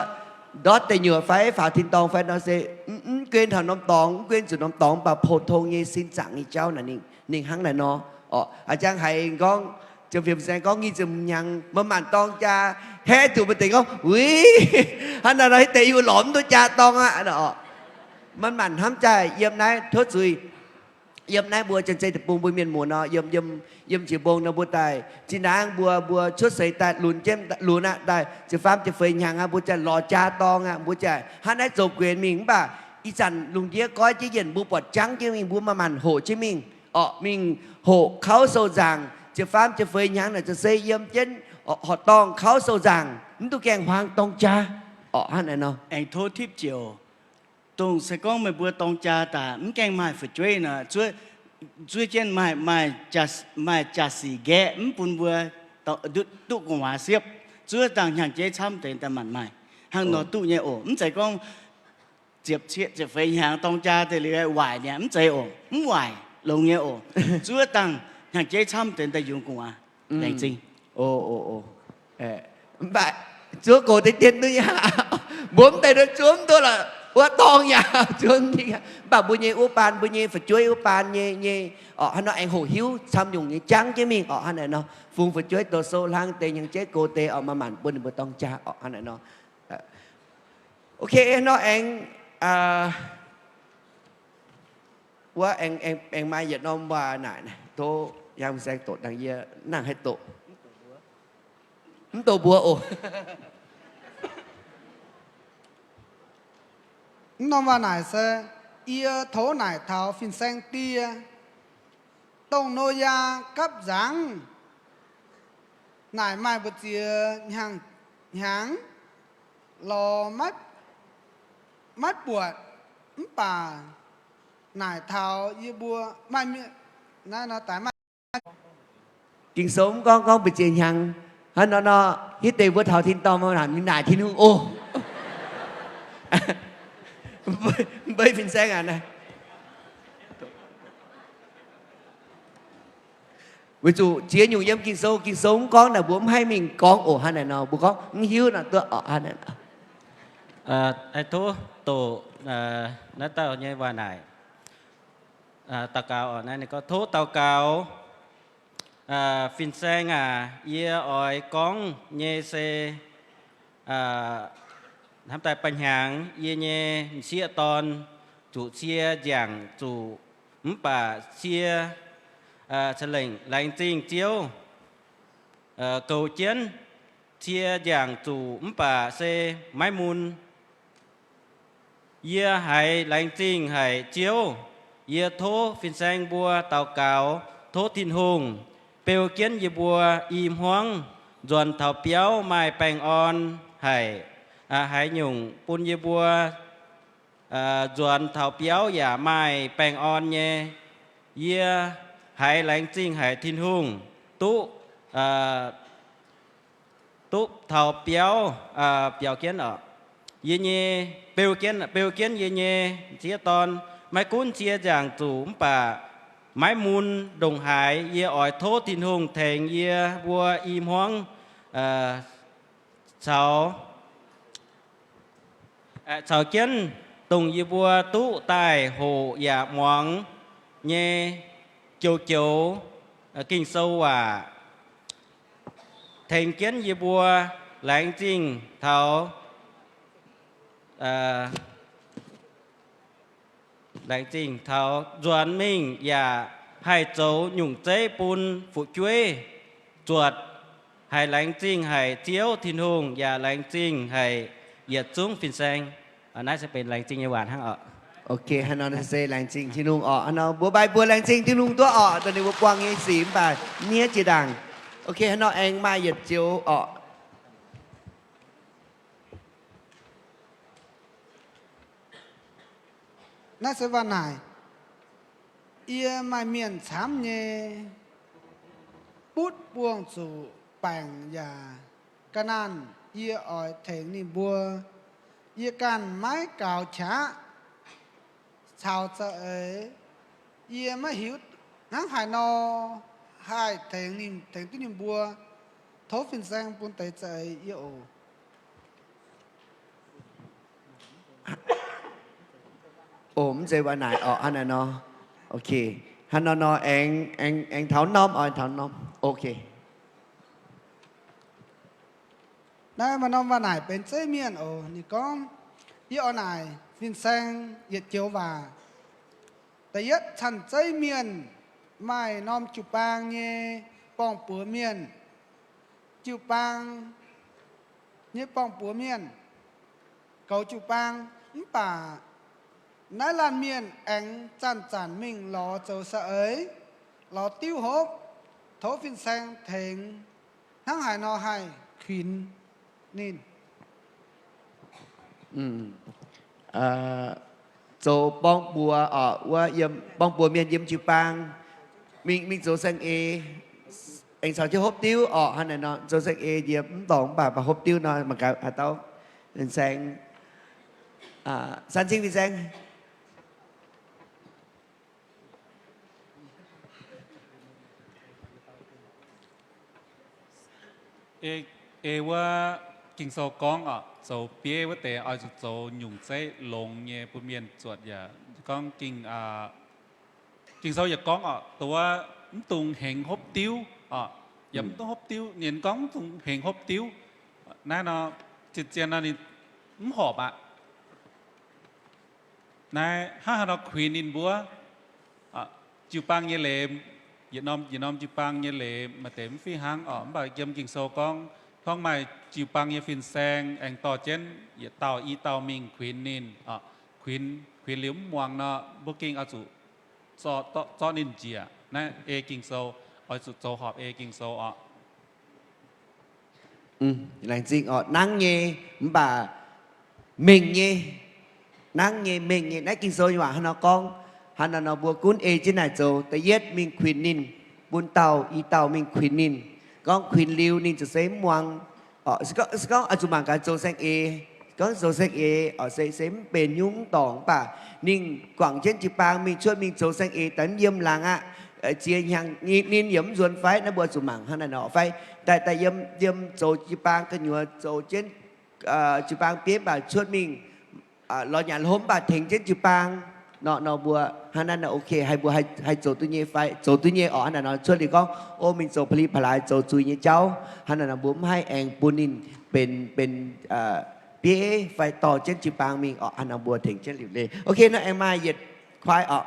ndortv deic nyuoqc fai faaux tin-dorngh fai nor se mv guen taux norm dorngx, mv guen zuqc norm dorngx, mv baac pou-tong nyei sin zaangc nyei jauv naaic ninh, ninh hnangv naaic nor. Oc, a'jang haiz gorngv Ziouv Fim Saeng gorngv nyic ziepc hnyangx maaih maanc dorng jaa, haeqv zuqc maaih deix gorngv, uix, hnangv naaiv nor hitv deix yie lorz mv duqv jaa dorng aqv. Maaih maanc hnamv jaaih yiem naaiv tov zuiz. Yiem naaiv mbuo Janx-Zei Deic-Bung mbuo mienh muoz nor, yiem, yiem, yiem jiex mbong nor mbuo daaih zinh ndaangc mbuo, mbuo cuotv seix daaih lunx jienv, lunx aqv, daaih ziepc faam ziepc feix hnyangx aqv, mbuo ziouc lorz jaa dorng aqv, mbuo ziouc hnangv naaiv zoux guenx mingh. Mv baac ih zanc lungh ndiev goiv jienv yienc, mbuo buatc jangv jienv mingh, mbuo maaih maanc hoqc jienv mingh orqc, mingh hoqc kauv sou nzaangc, ziepc faam ziepc feix hnyangx naaic ziouc se yiem jienv horqc dorngh kauv sou nzaangc, mv duqv gaengh huaang dorng jaa orqc. Hnangv naaic nor. Aengx tov tipv ziouc, dongh se gorngv meih mbuo dorng jaa daaih mv gaengh maaih fu'jueiv nor, zuov, zuov jienv maaih, maaih jaa-, maaih jaa-sic nqaeqv mv bun mbuo duqv gu'nguaaz siepv. Zuov dangh hnyangx-jeiv camv deix daaih maanc maaih. Hnangv nor duqv nyei oc. Mv zeiz gorngv ziepc, ziepc feix hnyangx dorng jaa deix liuz waaic mi'aqv, mv zeiz oc. Mv waaic, longx nyei oc. Zuov dangh hnyangx-jeiv camv deix daaih yungz gu'nguaaz. Laengz zingh. Mv baac zuov gox deix dien duqv nyei. Mbuo mv deix zuov mv duqv lorqc, wuov dorngh yaac zuov mv dingc. Mv baac mbuo nyei wuov baan, mbuo nyei fu'jueiv wuov baan nyei, nyei orqc, hnangv nor aengx hoqc hiuv camv nyungc nyei jangv jienv mingh orqc. Hnangv naaic nor, fungx fu'jueiv doz sou hlang deix, hnyangx-jeiv gox deix orqc, maaih maanc bun ninh mbuo dorng jaa orqc. Hnangv naaic nor. Ok, nor aengx, wuov aengx, aengx, aengx maaih yietc norm waac naaic, tov Yang Saeng doqc dangh yie nangc haih doqc. Mv doqc mbuox oc. Mv norm waac naaic se, yie tov naaic taux fin-saeng die, dongh Noyaa gapv nzangv naaic maaih mbu'ziex hnyangx lorz maiv buatc, mv baac naaic taux yie mbuo maaih mienh, naaiv nor daaix maaih Ging-Sou mv gorngv, gorngv mbu'ziex hnyangx. Hnangv nor nor, hitv deix mbuo taux tin-dorngh naaic, mingh naaic Tin-Hungh oc. Mbei fin-saeng aqv. Weic zuqc ziex nyungc yiem Ging-Sou, Ging-Sou mv gorngv naaic mbuo mv haih mingh gorngv oc. Hnangv naaic nor mbuo gorngv mv hiuv nor duqv oc. Hnangv naaic nor. Haih tov doqc naaiv dauh nyei waac naaic. Daux gaux oc. Naaiv ninh gorngv, tov daux gaux. Fin-saeng aac, yie oix gorngv nyei se hnamv daaih ba'hnyangx yie nyei m'sieqv dorn zuqc cie nziaangc zuqc mv baac cie, ca'lengc laengz zingh Ziouv, goux jienv cie nziaangc zuqc mv baac se maiv mun. Yie haiz laengz zingh haic Ziouv. Yie tov fin-saeng mbuo daux gaux, tov Tin-Hungh beu jienv yie mbuo i hmuangv, nzuonx taux biauv maaih baengh orn haic. Haaix nyungc bun yie mbuo nzuonx taux biauv yaac maaih baengh orn nyei. Yie haiz laengz zingh haic Tin-Hungh duqv duqv taux biauv, biaux jienv oc. Yie nyei, beu jienv, beu jienv yie nyei m'sieqv dorn, maiv gunv cie nziaangc zuqc mv baac maiv mun ndongc haaix, yie oix tov Tin-Hungh tengx yie mbuo i hmuangv caux caux jienv dongh yie mbuo duqv daaih hoqc yaac muangx nyei joux-joux Ging-Sou waac, tengx jienv yie mbuo laengz zingh taux, laengz zingh taux nzuonx mingh yaac haih zoux nyungc zeiv bun fu'jueiv zuotc. Haiz laengz zingh haic Ziouv Tin-Hungh yaac laengz zingh haic yietc zungv fin-saeng. Naaiv se benx laengz zingh nyei waac hnangv oc. Ok, hnangv nor se laengz zingh Tin-Hungh oc. Hnangv nor mbuo mbaih mbuo laengz zingh Tin-Hungh duqv oc, dongh ninh mbuo buangh nyei sic mv baac miev jiex ndaangc. Ok, hnangv nor aengx maaih yietc joux oc. Naaiv se waac naaic, yie maaih mienh camv nyei, butv buangh zuqc baengc yaac ga'naanh, yie oix tengx ninh mbuo. Yie ganh maiv gaux qaqv caux za'eix. Yie maiv hiuv hnangv haaix nor haih tengx ninh, tengx duqv ninh mbuo. Tov fin-saeng bun deix za'eix yie oc. Oc, mv zeiz waac naaic oc. Hnangv naaic nor. Ok. Hnangv nor nor aengx, aengx, aengx taux norm oc, taux norm. Ok. Naaiv maaih norm waac naaic benx zeiv mienh oc. Ninh gorngv, yie oix naaic fin-saeng yietc joux waac. Da'yietv, canh zeiv mienh maaih norm jiu-baang nyei borng-buoz mienh, jiu-baang nyei borng-buoz mienh, goux jiu-baang, mv baac naaiv laanh mienh aengx zanc-zanc mingh lorz zoux saeng-eix, lorz diuv hopv, tov fin-saeng tengx hnangv haaix nor haih kuinx ninh. Zoux borng-buoz oc, wuov yiem borng-buoz mienh yiem jiu-baang, mingh, mingh zoux saeng-eix, aengx caux jienv hopv diuv oc. Hnangv naaiv nor zoux saeng-eix yie mv dorngc, mv baac, mv baac hopv diuv nor mangc gaax haaix dauh fin-saeng, San Cing fin-saeng. Ei, ei wuov Ging-Sou gorngv oc, zoux bieiv wuov deix oix zuqc zoux nyungc zeiv longx nyei bun mienh zuotc yaac gorngv Ging, Ging-Sou yaac gorngv oc, dongh wuov mv dungx hengx hopv diuv oc, yaac mv dungx hopv diuv, ninh gorngv mv dungx hengx hopv diuv. Naaiv nor, zien-zien nor ninh mv horpc aqv. Naaiv hnangv haaix nor kuinx ninh mbuo? Jiu-baang nyei leiz, yietc norm, yietc norm jiu-baang nyei leiz maaih deix mv fih hnangv oc. Mv baac yiem Ging-Sou gorngv, hnangv maaih jiu-baang nyei fin-saeng aengx dorh jienv yietc dauh i dauh mingh kuinx ninh, kuinx, kuinx liuz mv muangx nor, mbuo gengh oix zuqc zorqv, zorqv ninh njiec. Naaiv ei Ging-Sou, oix zuqc zoux horpc ei Ging-Sou oc. Laengz zingh oc. Nangv nyei, mv baac mengh nyei. Nangv nyei, mengh nyei. Naaiv Ging-Sou nyei waac hnangv nor gorngv. Hnangv naaiv nor mbuo gunv ei jienv naaic zoux. Da'yietv mingh kuinx ninh, bun dauh i dauh mingh kuinx ninh. Gorngv kuinx liuz ninh ziouc se mv muangx. Se gorngv, se gorngv oix zuqc mangc gaax zoux saeng-eix. Gorngv zoux saeng-eix oc, se, se mv benx nyungc mv dorngc, mv baac ninh guangc jienv jiu-baang mingh cuotv mingh zoux saeng-eix daaih mv yiem laangz aqv. Ziex hnyangx ninh yaac mv nzuonx fai? Naaiv mbuo zuqc mangc hnangv naaiv nor fai? Daaih, daaih yiem, yiem zoux jiu-baang gu'nyuoz zoux jienv jiu-baang bieiv mv baac cuotv mingh lorz nyanc hlo mv baac tengx jienv jiu-baang nor, nor mbuo hnangv naaiv nor ok, haih mbuo haih zoux duqv nyei fai? Zoux duqv nyei oc. Hnangv naaiv nor cuotv liuz gorngv, o, mingh zoux pa'li pa'laaix zoux zuiz nyei jauv. Hnangv naaiv nor mbuo mv haih aengx bun ninh benx, benx bieiv fai dorh jienv jiu-baang mingh oc. Hnangv naaiv nor mbuo tengx jienv liuc leiz. Ok, naaiv aengx maaih yietc kuaaiv oc.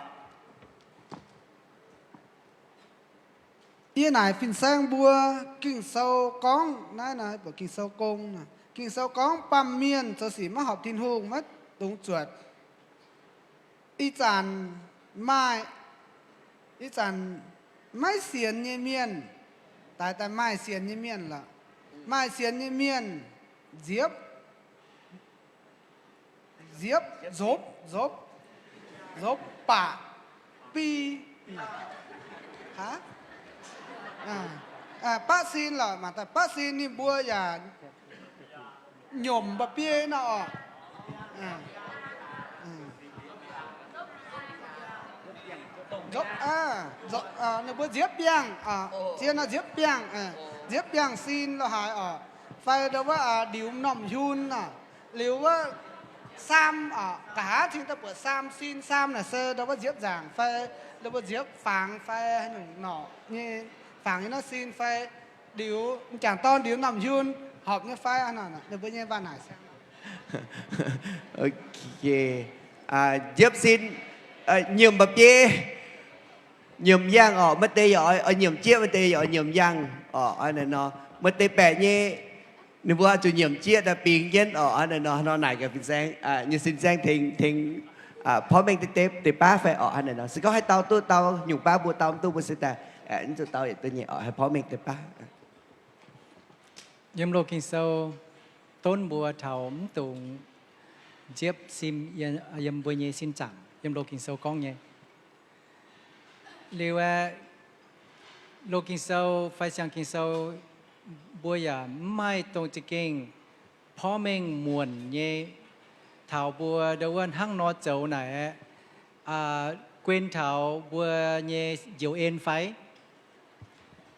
Yie naaic fin-saeng mbuo, Ging-Sou gorngv naaiv nor, mbuo Ging-Sou gong, Ging-Sou gorngv baamh mienh zoux sic maiv horpc Tin-Hungh maiv dungx zuotc. Ih zanc maaih, ih zanc maiv sienx nyei mienh, daaih daaih maaih sienx nyei mienh lorqc. Maaih sienx nyei mienh nziepv, nziepv, nzopv, nzopv, nzopv baqv bi, baqv sin lorqc, mangc daaih baqv sin ninh mbuo yaac nyomc mba'biei nor oc. Ninh mbuo nziepv biangh, zien nor nziepv biangh, nziepv biangh sin lo haaix oc. Fai ndau wuov ndiux m'normh hiun oc, liuz wuov saam oc, nqa'haav cingx daaih buatc saam sin, saam naaic se ndau wuov nziepv nzaangc fai ndau wuov nziepv fangx fai haaix nyungc norqc nyei, fangx nyei norm sin fai ndiux m'jangc dorn ndiux m'normh hiun horpc nyei fai? Ninh mbuo nyei waac naaic se nziepv sin, nyiemc mba'biei, nyiemc yangh oc. Maaih deix yaac oix nyiemc jieqv, maaih deix yaac oix nyiemc yangh oc. Naaiv nor maaih deix baeqc nyei, ninh mbuo zuqc nyiemc jieqv daaih bingx jienv oc. Naaiv nor, nor naaic gaax fin-saeng, nyei sin-saeng tengx, tengx porv mengh deix, deix baav fai oc. Naaiv nor se gorngv haaix dauh duqv dau nyungc baav mbuo dau mv duqv mbuo se daaih mv zuqc dau yietc duqv nyei oc. Haih porv mengh deix baav. Yiem Loz-Ging Sou donv mbuo taux mv dungx nziepv sin yiem mbuo nyei sin zaangc. Yiem Loz-Ging Sou gorngv nyei. Liuz aeqv, Loz-Ging Sou fai Siang-Ging Sou mbuo yaac mv maaih dongh za'gengh porv mengh muonc nyei taux mbuo ndau wuov hnangv nor zoux naaic aeqv, guen taux mbuo nyei njoux en fai?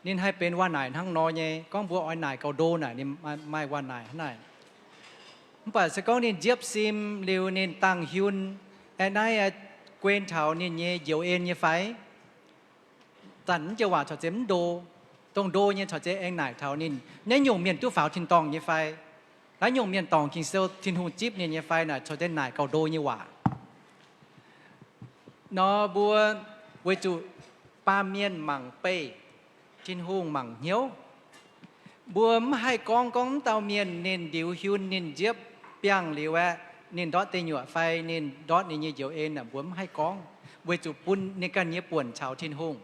Ninh haih benx waac-naaic hnangv nor nyei. Gorngv mbuo oix naaic gauh ndo naaic, ninh maaih waac-naaic hnangv naaic. Mv baac se gorngv ninh nziepv sim liuz ninh dangh hiun, aeqv, naaiv guen taux ninh nyei njoux en nyei fai? Zanc mv joux waac corc zeiz mv ndo. Dongh ndo nyei corc zeiz aengx naaic taux ninh naaiv nyungc mienh duqv faaux tin-dorngh nyei fai? Naaiv nyungc mienh dorngc Ging-Sou, Tin-Hungh zipv ninh nyei fai naaic, corc deix naaic gauh ndo nyei waac. Nor mbuo weic zuqc baamh mienh mangc beih, Tin-Hungh mangc hnyouv. Mbuo mv haih gorngv, gorngv wuov dauh mienh ninh ndiux hiun, ninh nziepv biangh liuz aeqv, ninh ndortv deic nyuoqc fai ninh ndortv ninh nyei njoux en, mbuo mv haih gorngv, weic zuqc bun ninh ganh nyei buonc caux Tin-Hungh.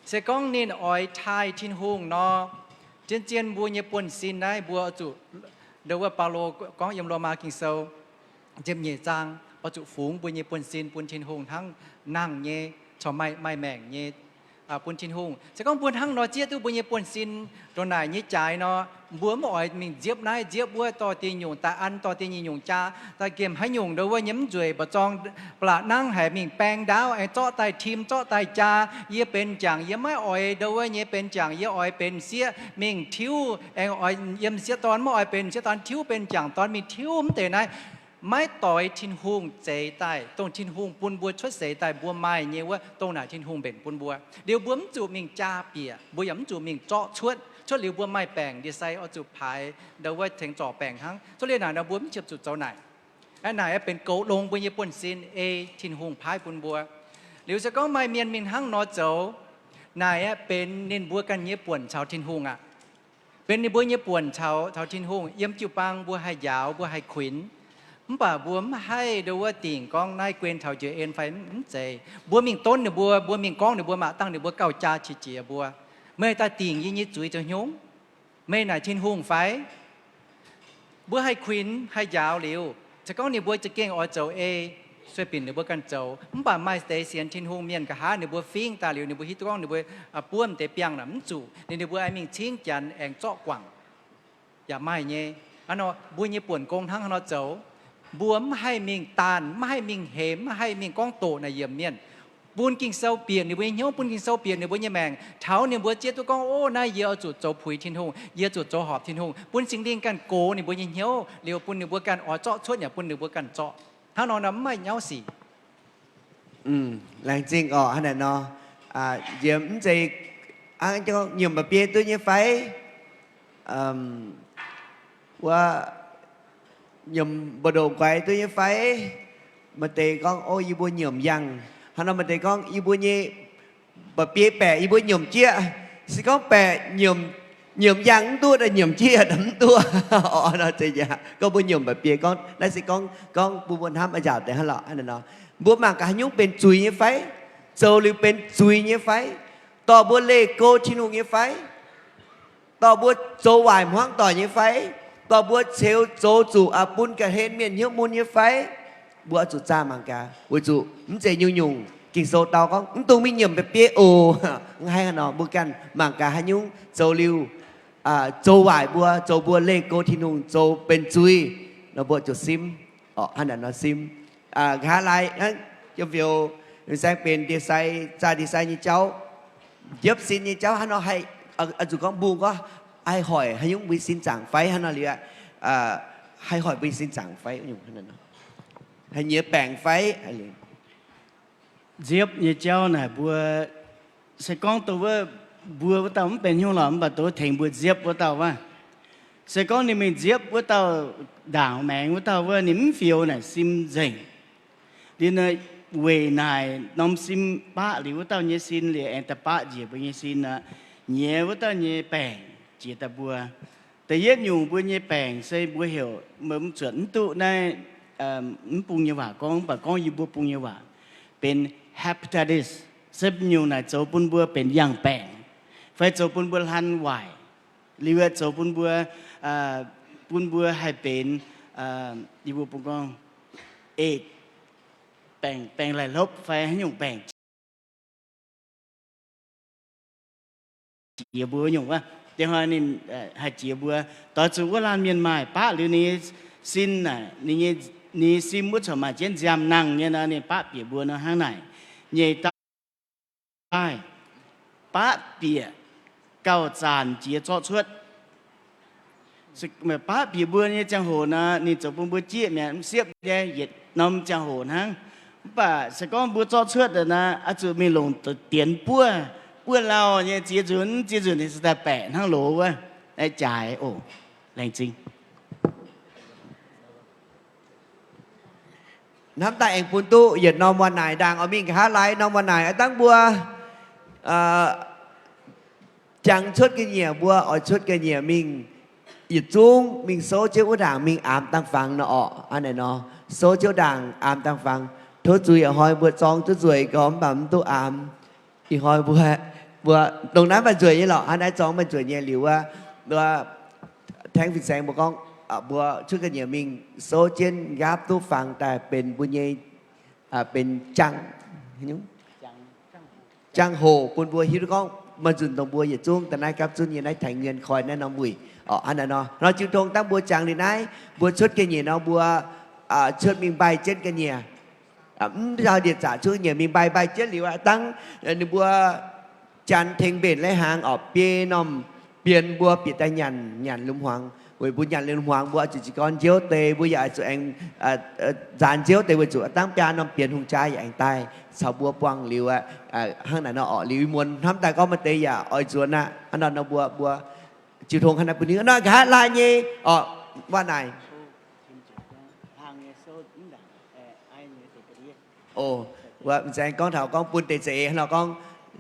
Se gorngv ninh oix taaih Tin-Hungh nor, zien-zien mbuo nyei buonv-sin naaiv mbuo oix zuqc, ndo wuov Baulo gorngv yiem Lomaa Ging-Sou ziepc nyeic zaang, oix zuqc fungx mbuo nyei buonv-sin bun Tin-Hungh hnangv nangh nyei, corc maaih, maaih maengc nyei, bun Tin-Hungh. Se gorngv mbuo hnangv nor zieqv duqv mbuo nyei buonv-sin ndongc naaic nyei jaaix nor, mbuo mv oix mingh nziepv naaiv nziepv wuov, dorh deix nyungc daaih an, dorh deix nyungc jaa, daaih gemh haaix nyungc ndo wuov nyei mv nzueic mba'zorng, ba'laqc nangv haic mingh baeng ndaauv aengx zorqv daaih tim, zorqv daaih jaa. Yie benx m'jangc yie maiv oix ndo wuov nyei benx m'jangc, yie oix benx m'sieqv mingh tiuv, aengx oix yiem m'sieqv dorn, maiv oix benx m'sieqv dorn tiuv benx m'jangc dorn mingh tiuv mv deix naaiv. Maiv doix Tin-Hungh zeix daaih, dongh Tin-Hungh bun mbuo cuotv seix daaih mbuo maaih nyei wuov, dongh naaic Tin-Hungh mbenc bun mbuo. Liuz mbuo mv zuqc mingh jaa bieqc, mbuo yaac mv zuqc mingh zorqv cuotv. Cuotv liuz mbuo maaih baengc ndie-sai oix zuqc paaix ndo wuov tengx zorc baengc hnangv. Cuotv liuz naaic nor mbuo mv qiemx zuqc zoux naaic. Aa, naaic aeqv benx goux longx mbuo nyei buonv-sin ei Tin-Hungh paaiv bun mbuo. Liuz se gorngv maaih mienh mingh hnangv nor zoux, naaic aeqv benx ninh mbuo ganh nyei buonc caux Tin-Hungh aqv. Benx ninh mbuo nyei buonc caux, caux Tin-Hungh. Yiem jiu-baang mbuo haih njaaux, mbuo haih kuinx, mv baac mbuo mv haih ndo wuov dingc gorngv naaiv guen taux njoux en fai mv zeiz. Mbuo mingh donv ninh mbuo, mbuo mingh gorngv ninh mbuo, mangc dangh ninh mbuo gauh jaa qiex jiez mbuo. Meih daaih dingc yie nyei zuiz zoux haaix nyungc? Meih naaic Tin-Hungh fai? Mbuo haih kuinx, haih njaaux liuz, se gorngv ninh mbuo za'gengh oix zoux ei, sueih binc ninh mbuo ganh zoux. Mv baac maaih deix sienx Tin-Hungh mienh nqa'haav ninh mbuo fingx daaih liuz, ninh mbuo hiuv duqv gorngv ninh mbuo buov m'deix biangh naaic mv zuqc, ninh, ninh mbuo aengx mingh cingv Janx aengx zorqv guangc. Yaac maaih nyei. Hnangv nor mbuo nyei buonc gong hnangv haaix nor zoux, mbuo mv haih mingh daanh, mv haih mingh hemx, mv haih mingh gorngv doqc naaic yiemc mienh. Bun Ging-Sou bieqc ninh mbuo nyei hnyouv, bun Ging-Sou bieqc ninh mbuo nyei maengc, taux ninh mbuo zieqv duqv gorngv, ov, naaiv yie oix zuqc zoux puix Tin-Hungh, yie zuqc zoux horpc Tin-Hungh. Bun Singx Lingh ganh gox ninh mbuo nyei hnyouv liuz, bun ninh mbuo ganh oix zorqv cuotv yaac bun ninh mbuo ganh zorqv. Hnangv nor naaiv mv maaih nyauv sic. Laengz zingh orqc, hnangv naaic nor, nziex mv zeiz hnangv gorngv nyiemc mba'biei duqv nyei fai? Wuov, nyiemc mbu'ndongx guaix duqv nyei fai? Maaih deix gorngv, o, yie mbuo nyiemc yangh. Hnangv nor maaih deix gorngv yie mbuo nyei mba'biei baeqc yie mbuo nyiemc jieqv. Se gorngv baeqc nyiemc, nyiemc yangh mv duqv, nyiemc jieqv mv duqv. Orqc, nor zeiz aqv. Gorngv mbuo nyiemc mba'biei gorngv naaiv se gorngv, gorngv bun mbuo hnamv a'nzaaux deix hnangv lorqc. Hnangv naaic nor, mbuo mangc gaax haaix nyungc benx zuiz nyei fai? Zoux liuz benx zuiz nyei fai? Dorh mbuo leih go Tin-Hungh nyei fai? Dorh mbuo zoux waaic hmuangv doic nyei fai? Dorh mbuo ceux zoux zuqc aqc bun ga'hlen mienh hnyouv mun nyei fai? Mbuo oix zuqc zaah mangc gaax, weic zuqc mv zeiz nyungc-nyungc Ging-Sou dau gorngv mv dungx mingh nyiemc mba'biei oc. Mv haih hnangv nor, mbuo ganh mangc gaax haaix nyungc zoux liuz, zoux waaic mbuo, zoux mbuo leih go Tin-Hungh, zoux benx zuiz nor, mbuo zuqc simv. Orqc, hnangv naaic nor simv. Nqa'haav laai hnangv jiem-fioux saeng benx ndie-sai, zaah ndie-sai nyei jauv, njiepv sin nyei jauv hnangv nor haih, oix zuqc gorngv mbungh gorngv haih hoic haaix nyungc mbuo sin zaangc fai hnangv nor liuz aqv, haih hoic mbuo sin zaangc fai, haih nyiex baengc fai. Nziepv nyei jauv naaic mbuo se gorngv dongh wuov mbuo wuov dauh mv benx haaix nyungc lorqc, mv baac dongh tengx mbuo nziepv wuov dauh wuov. Se gorngv ninh mingh nziepv wuov dauh ndaangc maengx wuov dauh wuov, ninh mv fioux naaic sim nzengc. Liuz nor weic naaic norm sim baqv liuz wuov dauh nyei sin liuz aengx daaih baqv njiec mbuo nyei sin aqv, nyiex wuov dauh nyei baengc jiex daaih mbuo. Da'yietv nyungc mbuo nyei baengc se mbuo heuc, mbuo zuotc mv duqv naaiv, mv bung nyei waac gorngv, mv baac gorngv yie mbuo bung nyei waac, benx hepatitis. Se nyungc naaic zoux bun mbuo benx yangh baengc, fai zoux bun mbuo hlan waaic, liuz zoux bun mbuo, bun mbuo haih benx, yie mbuo bung gorngv, AIDS, baengc, baengc laih hlopv fai haaix nyungc baengc jiex mbuo nyungc wuov. Diex hnoi ninh haih jiex mbuo, doix zuqc wuov laanh mienh maaih baqv liuz ninh nyei sin naaic, ninh nyei, ninh nyei sim wuov corc maaih jienv nziaamv nangh nyei nor, ninh baqv bieqc mbuo nor hnangv naaic. Nyeic dauh baav, baqv bieqc gauh zanc jiex zorqv cuotv. Baqv bieqc mbuo nyei ziangh hoc nor, ninh zoux bun mbuo jieqv mi'aqv, siepv nyei yietc norm ziangh hoc hnangv. Mv baac se gorngv mbuo zorqv cuotv nor, oix zuqc mingh longc dienx buov, buov lauh nyei ziex nzunc, ziex nzunc ninh se daaih baeqc hnangv loz wuov. Jaaix oc. Laengz zingh. hnamv daaih aengx bun duqv yietc norm waac-naaic ndaangc oix mingh nqa'haav lai norm waac-naaic. Aav dangv mbuo jangx cuotv ga'nyiec, mbuo oix cuotv ga'nyiec mingh yietc zungv mingh souv jienv wuov ndaangc mingh aamx dang fangx nor orqc. Hnangv naaic nor, souv jienv wuov ndaangc aamx dang fangx. Tov zuiz, ih hnoi mbuo zorng duqv nzueic gorx mv baac mv duqv aamx. Ih hnoi mbuo, mbuo dongh naaiv maaih nzueic nyei lorqc. Hnangv naaiv zorng maaih nzueic nyei liuz wuov, wuov Tengx fin-saeng mbuo gorngv, mbuo cuotv ga'nyiec mingh souv jienv nqaapv duqv fangx daaih benx mbuo nyei, benx jangx, jangx-hoc bun mbuo hiuv duqv gorngv maaih nzunc dongh mbuo yietc zungv daaih naaiv gapv zunv nyei naaiv tengx mienh koi naaiv norm wuic orqc. Hnangv naaic nor, nor jiu tong dangv mbuo jangx liuz naaiv, mbuo cuotv ga'nyiec nor mbuo cuotv mingh mbaih jienv ga'nyiec. Mv dauh ndie-zaqc cuotv ga'nyiec mingh mbaih, mbaih jienv liuz aqv, dangv ninh mbuo janx tengx mbenc lai-hnaangx orqc, biei norm bienx mbuo bieqc daaih nyanc, nyanc lungh hmuangx. Weic mbuo nyanc lungh hmuangx mbuo oix zuqc jiez gorn nziouv deix, mbuo yaac oix zuqc aengx nzaanx nziouv deix weic zuqc dangv biaa norm bienx hungh jaa yaac aengx daaih caux mbuo buangh liuz aqv. Hnangv naaic nor orqc, liuz ih muonz hnamv daaih gorngv maaih deix yaac oix nzuonx aqv. Hnangv nor nor mbuo, mbuo jiu tong hnangv naaiv bun ninh nor nqa'haav laai nyei orqc, waac-naaic. O, wuov m'zengx gorngv taux gorngv bun deix za'eix hnangv nor gorngv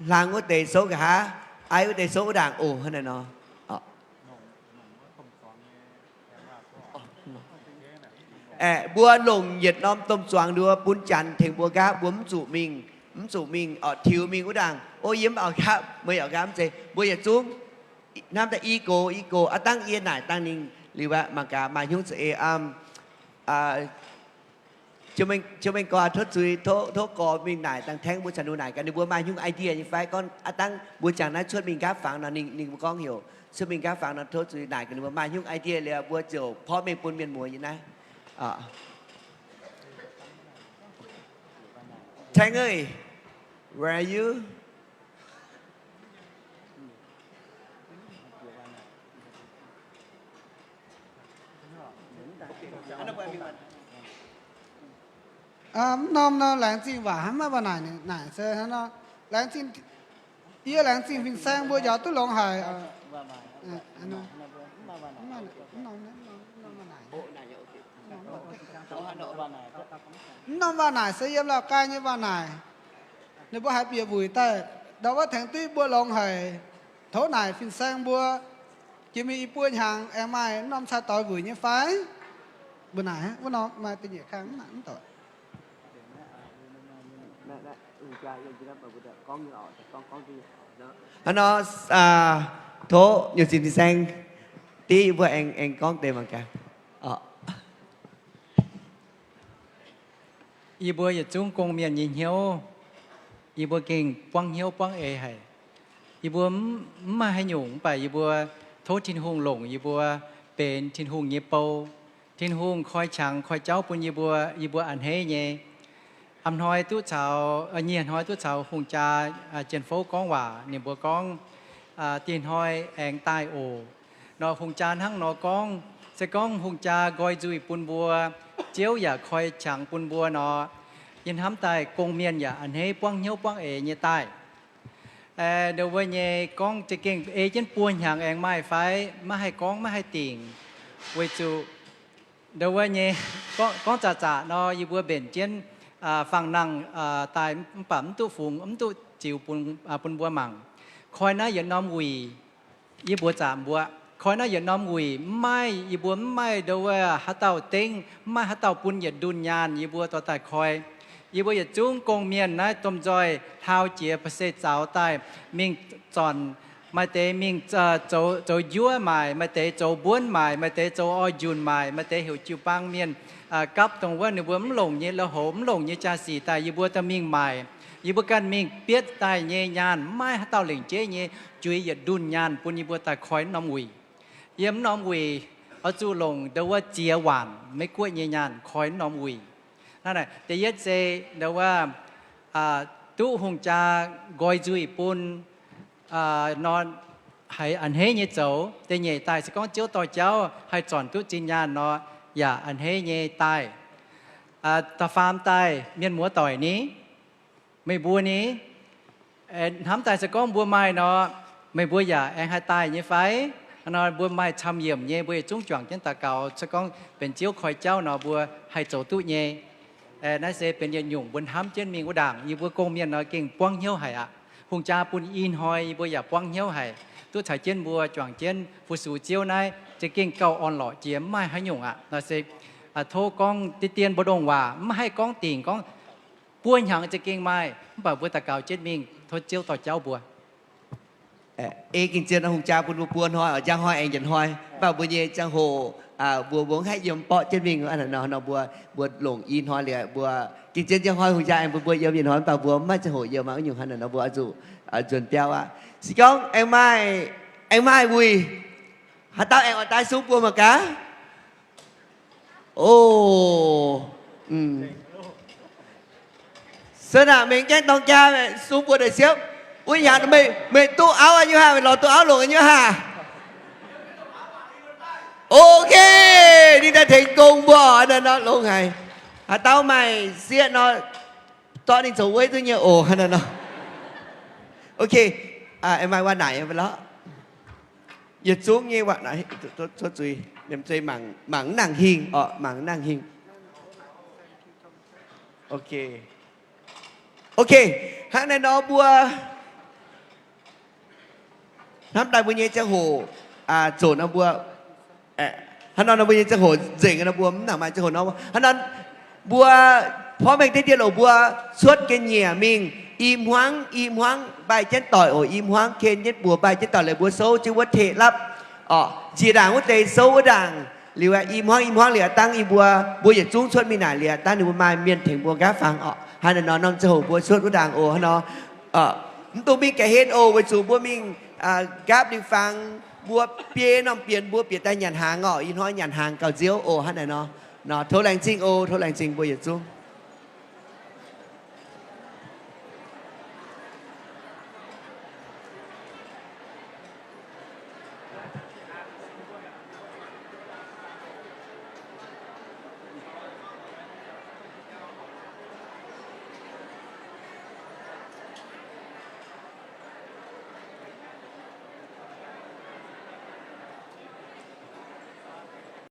hlang wuov deix souv nqa'haav, aiv wuov deix souv wuov ndaangc oc. Hnangv naaic nor, aeqv, mbuo longc yietc norm domh zuangx nduov bun janx tengx mbuo nqaapv, mbuo mv zuqc mingh, mv zuqc mingh orqc, tiux mingh wuov ndaangc. O, yie mv baac nqaapv, meih yaac nqaapv mv zeiz, mbuo yietc zungv hnamv daaih i gox i gox aqv. Dangv yie naaic dangh ninh liuz aqv, mangc gaax maaih hnyouv za'eix, Jiu-Mengh Gorx tov zuiz, tov gorx mingh naaic dangh Tengx mbuo caux ninh naaic gaax ninh mbuo maaih hnyouv idea nyei fai. Gorngv aav dangh mbuo jangx naaiv cuotv mingh nqaapv fangx nor, ninh, ninh mbuo gorngv heuc cuotv mingh nqaapv fangx nor, tov zuiz naaic gaax ninh mbuo maaih hnyouv idea liuz mbuo ziouc porv mengh bun mienh muoz nyei naaiv. Tengx aac, where are you? Mv norm nor, laengz zingh waac hnangv maiv waac naaic, naaic se hnangv nor, laengz zingh, yie laengz zingh fin-saeng mbuo njaaux duqv longx haic. Mv norm waac naaic se yiem Lào Cai nyei waac naaic. Ninh mbuo haiz bieqc wuic daaih, ndau wuov tengx duqv mbuo longx haic. Tov naaic fin-saeng mbuo jiex mingh i buo hnyangx aengx maaih mv norm cai doix wuic nyei fai? Mbuo naaic wuov norm maaih da'nyeic kang mv doic. Hnangv nor, tov nyuoz zinh fin-saeng div yie mbuo aengx, aengx gorngv deix mangc gaax. Yie mbuo yietc zungv gong-mienh nyei hnyouv, yie mbuo gengh buangv hnyouv buangv eix haic. Yie mbuo mv, mv maaih haaix nyungc mv baac yie mbuo tov Tin-Hungh longc yie mbuo benx Tin-Hungh nyei bou. Tin-Hungh koi qangx koi jauv bun yie mbuo, yie mbuo a'hneiv nyei. A'hnoi duqv caux, nyieh hnoi duqv caux hungh jaa Jien-Fouv gorngv waac, ninh mbuo gorngv, dieh hnoi aengx daaih oc. Nor hungh jaa hnangv nor gorngv, se gorngv hungh jaa nqoi nzuih bun mbuo, Ziouv yaac koi qangx bun mbuo nor, yie hnamv daaih gong-mienh yaac a'hneiv buangv hnyouv buangv eix nyei daaih. Ndo wuov nyei gorngv za'gengh ei jienv buo hnyangx aengx maaih fai? Maiv haih gorngv, maiv haih dingc. Weic zuqc ndo wuov nyei gorngv zaqc zaqc nor, yie mbuo mbenc jienv fangx nangh daaih mv baac mv duqv fungx, mv duqv ziux bun mbuo mangc. Koi naaiv yietc norm wuic, yie mbuo zaqc mbuo, koi naaiv yietc norm wuic mv maaih, yie mbuo mv maaih ndo wuov haaix dauh dengv, mv maaih haaix dauh bun yietc ndunh nyaanh yie mbuo dorh daaih koi. Yie mbuo yietc zungv gong-mienh naaiv domh nzoih hlaau jiex ba'seix zaux daaih mingh zornc, maaih deix mingh zoux njuov maaic, maaih deix zoux mbuonv maaic, maaih deix zoux orv-njunc maaic, maaih deix heuc jiu-baang mienh gapv dongh wuov ninh mbuo mv longc nyei lui-houx, mv longc nyei jaa-sic daaih yie mbuo daaih mingh maaic. Yie mbuo ganh mingh bietv daaih nyei nyaanh mv maaih haaix dauh lengc jeiv nyei, juix yietc ndunh nyaanh bun yie mbuo daaih koi mv norm wuic. Yiem mv norm wuic oix zuqc longc ndo wuov ziex waanc Meiv-Guoqv nyei nyaanh koi mv norm wuic. Naaiv da'yietv se ndo wuov duqv hungh jaa nqoi nzuih bun nor, haiz a'hneiv nyei zoux. Da'nyeic daaih se gorngv Ziouv dorh jauv haih zornc duqv zinh nyaanh nor, yaac a'hneiv nyei daaih. Da'faam daaih mienh muoz doic ni, meih mbuo ni, hnamv daaih se gorngv mbuo maaih nor, meih mbuo yaac aengx haih daaih nyei fai? Nor mbuo maaih camv-yiemc nyei, mbuo yietc zungv juangc jienv daux gaux, se gorngv benx Ziouv koi jauv nor mbuo haih zoux duqv nyei. Naaiv se benx yietc nyungc mbuo hnamv jienv mingh wuov ndaangc, yie mbuo gong-mienh nor gengh buangv hnyouv haic aqv. Hungh jaa bun ih hnoi yie mbuo yaac buangv hnyouv haic, duqv caux jienv mbuo juangc jienv fu-sux Ziouv naaiv za'gengh gauh orn-lorqc jiex, mv maaih haaix nyungc aqv. Nor se tov gorngv deix dien mbu'ndongx waac, mv haih gorngv dingc gorngv buo hnyangx za'gengh maaih, mv baac mbuo daux gaux jienv mingh, tov Ziouv dorh jauv mbuo. Ei gengh zien nor, hungh jaa bun mbuo buo hnoi oc, njang hnoi aengx yietc hnoi. Mv baac mbuo nyei ziangh hoc mbuo mbuo mv haih yiem, borqv jienv mingh nor, mbuo mbuo longc i hnoi liuz, mbuo gengh zien njang hnoi hungh jaa aengx bun mbuo yiem yietc hnoi, mv baac mbuo mv maaih ziangh hoc yiem aqv, wuov nyungc hnangv naaic nor mbuo oix zuqc nzuonx biauv aqv. Se gorngv aengx maaih, aengx maaih wuic, haaix dauh aengx oix daaih sung buo mangc gaax? O, se naaic mengh gaengh dorng jaa sung buo deix siepv. Wuov hnyangx meih duqv auv nyei haac, lorz duqv auv longc nyei haac? Ok, ninh daaih tengx gong mbuo nor longx haic. Haaix dauh maaih sieqv nor, zorqv ninh zoux weiv duqv nyei oc, hnangv naaic nor. Ok, aengx maaih waac naaic lorqc. Yietc zungv nyei waac naaic, zuqc mangc mv nangc hingh oc, mangc mv nangc hingh. Ok, hnangv naaiv nor mbuo hnamv daaih mbuo nyei ziangh hoc zoqc nor mbuo, hnangv nor nor mbuo nyei ziangh hoc nzengc nor mbuo mv nangc maaih ziangh hoc nor. Hnangv nor mbuo porv mengh deix dien oc, mbuo cuotv ga'nyiec mingh, i hmuangv i hmuangv mbaih jienv doic oc, i hmuangv ken jienv buoz mbaih jienv doic, liuz mbuo souv jienv wuov te lapv oc, njiec ndaangc wuov deix souv wuov ndaangc, liuz i hmuangv i hmuangv liuz aqv dangv yie mbuo, mbuo yietc zungv cuotv mingh naaic liuz aqv dangv ninh mbuo maaih mienh tengx mbuo nqaapv fangx oc. Hnangv naaic nor norm ziangh hoc mbuo cuotv wuov ndaangc oc, hnangv nor mv dungx mingh ga'hlen oc, weic zuqc mbuo mingh nqaapv liuz fangx, mbuo biei norm bienx mbuo bieqc daaih nyanc hnaangx oc, ih hnoi nyanc hnaangx gauh nziouv oc. Hnangv naaic nor, nor tov laengz zingh oc, tov laengz zingh mbuo yietc zungv.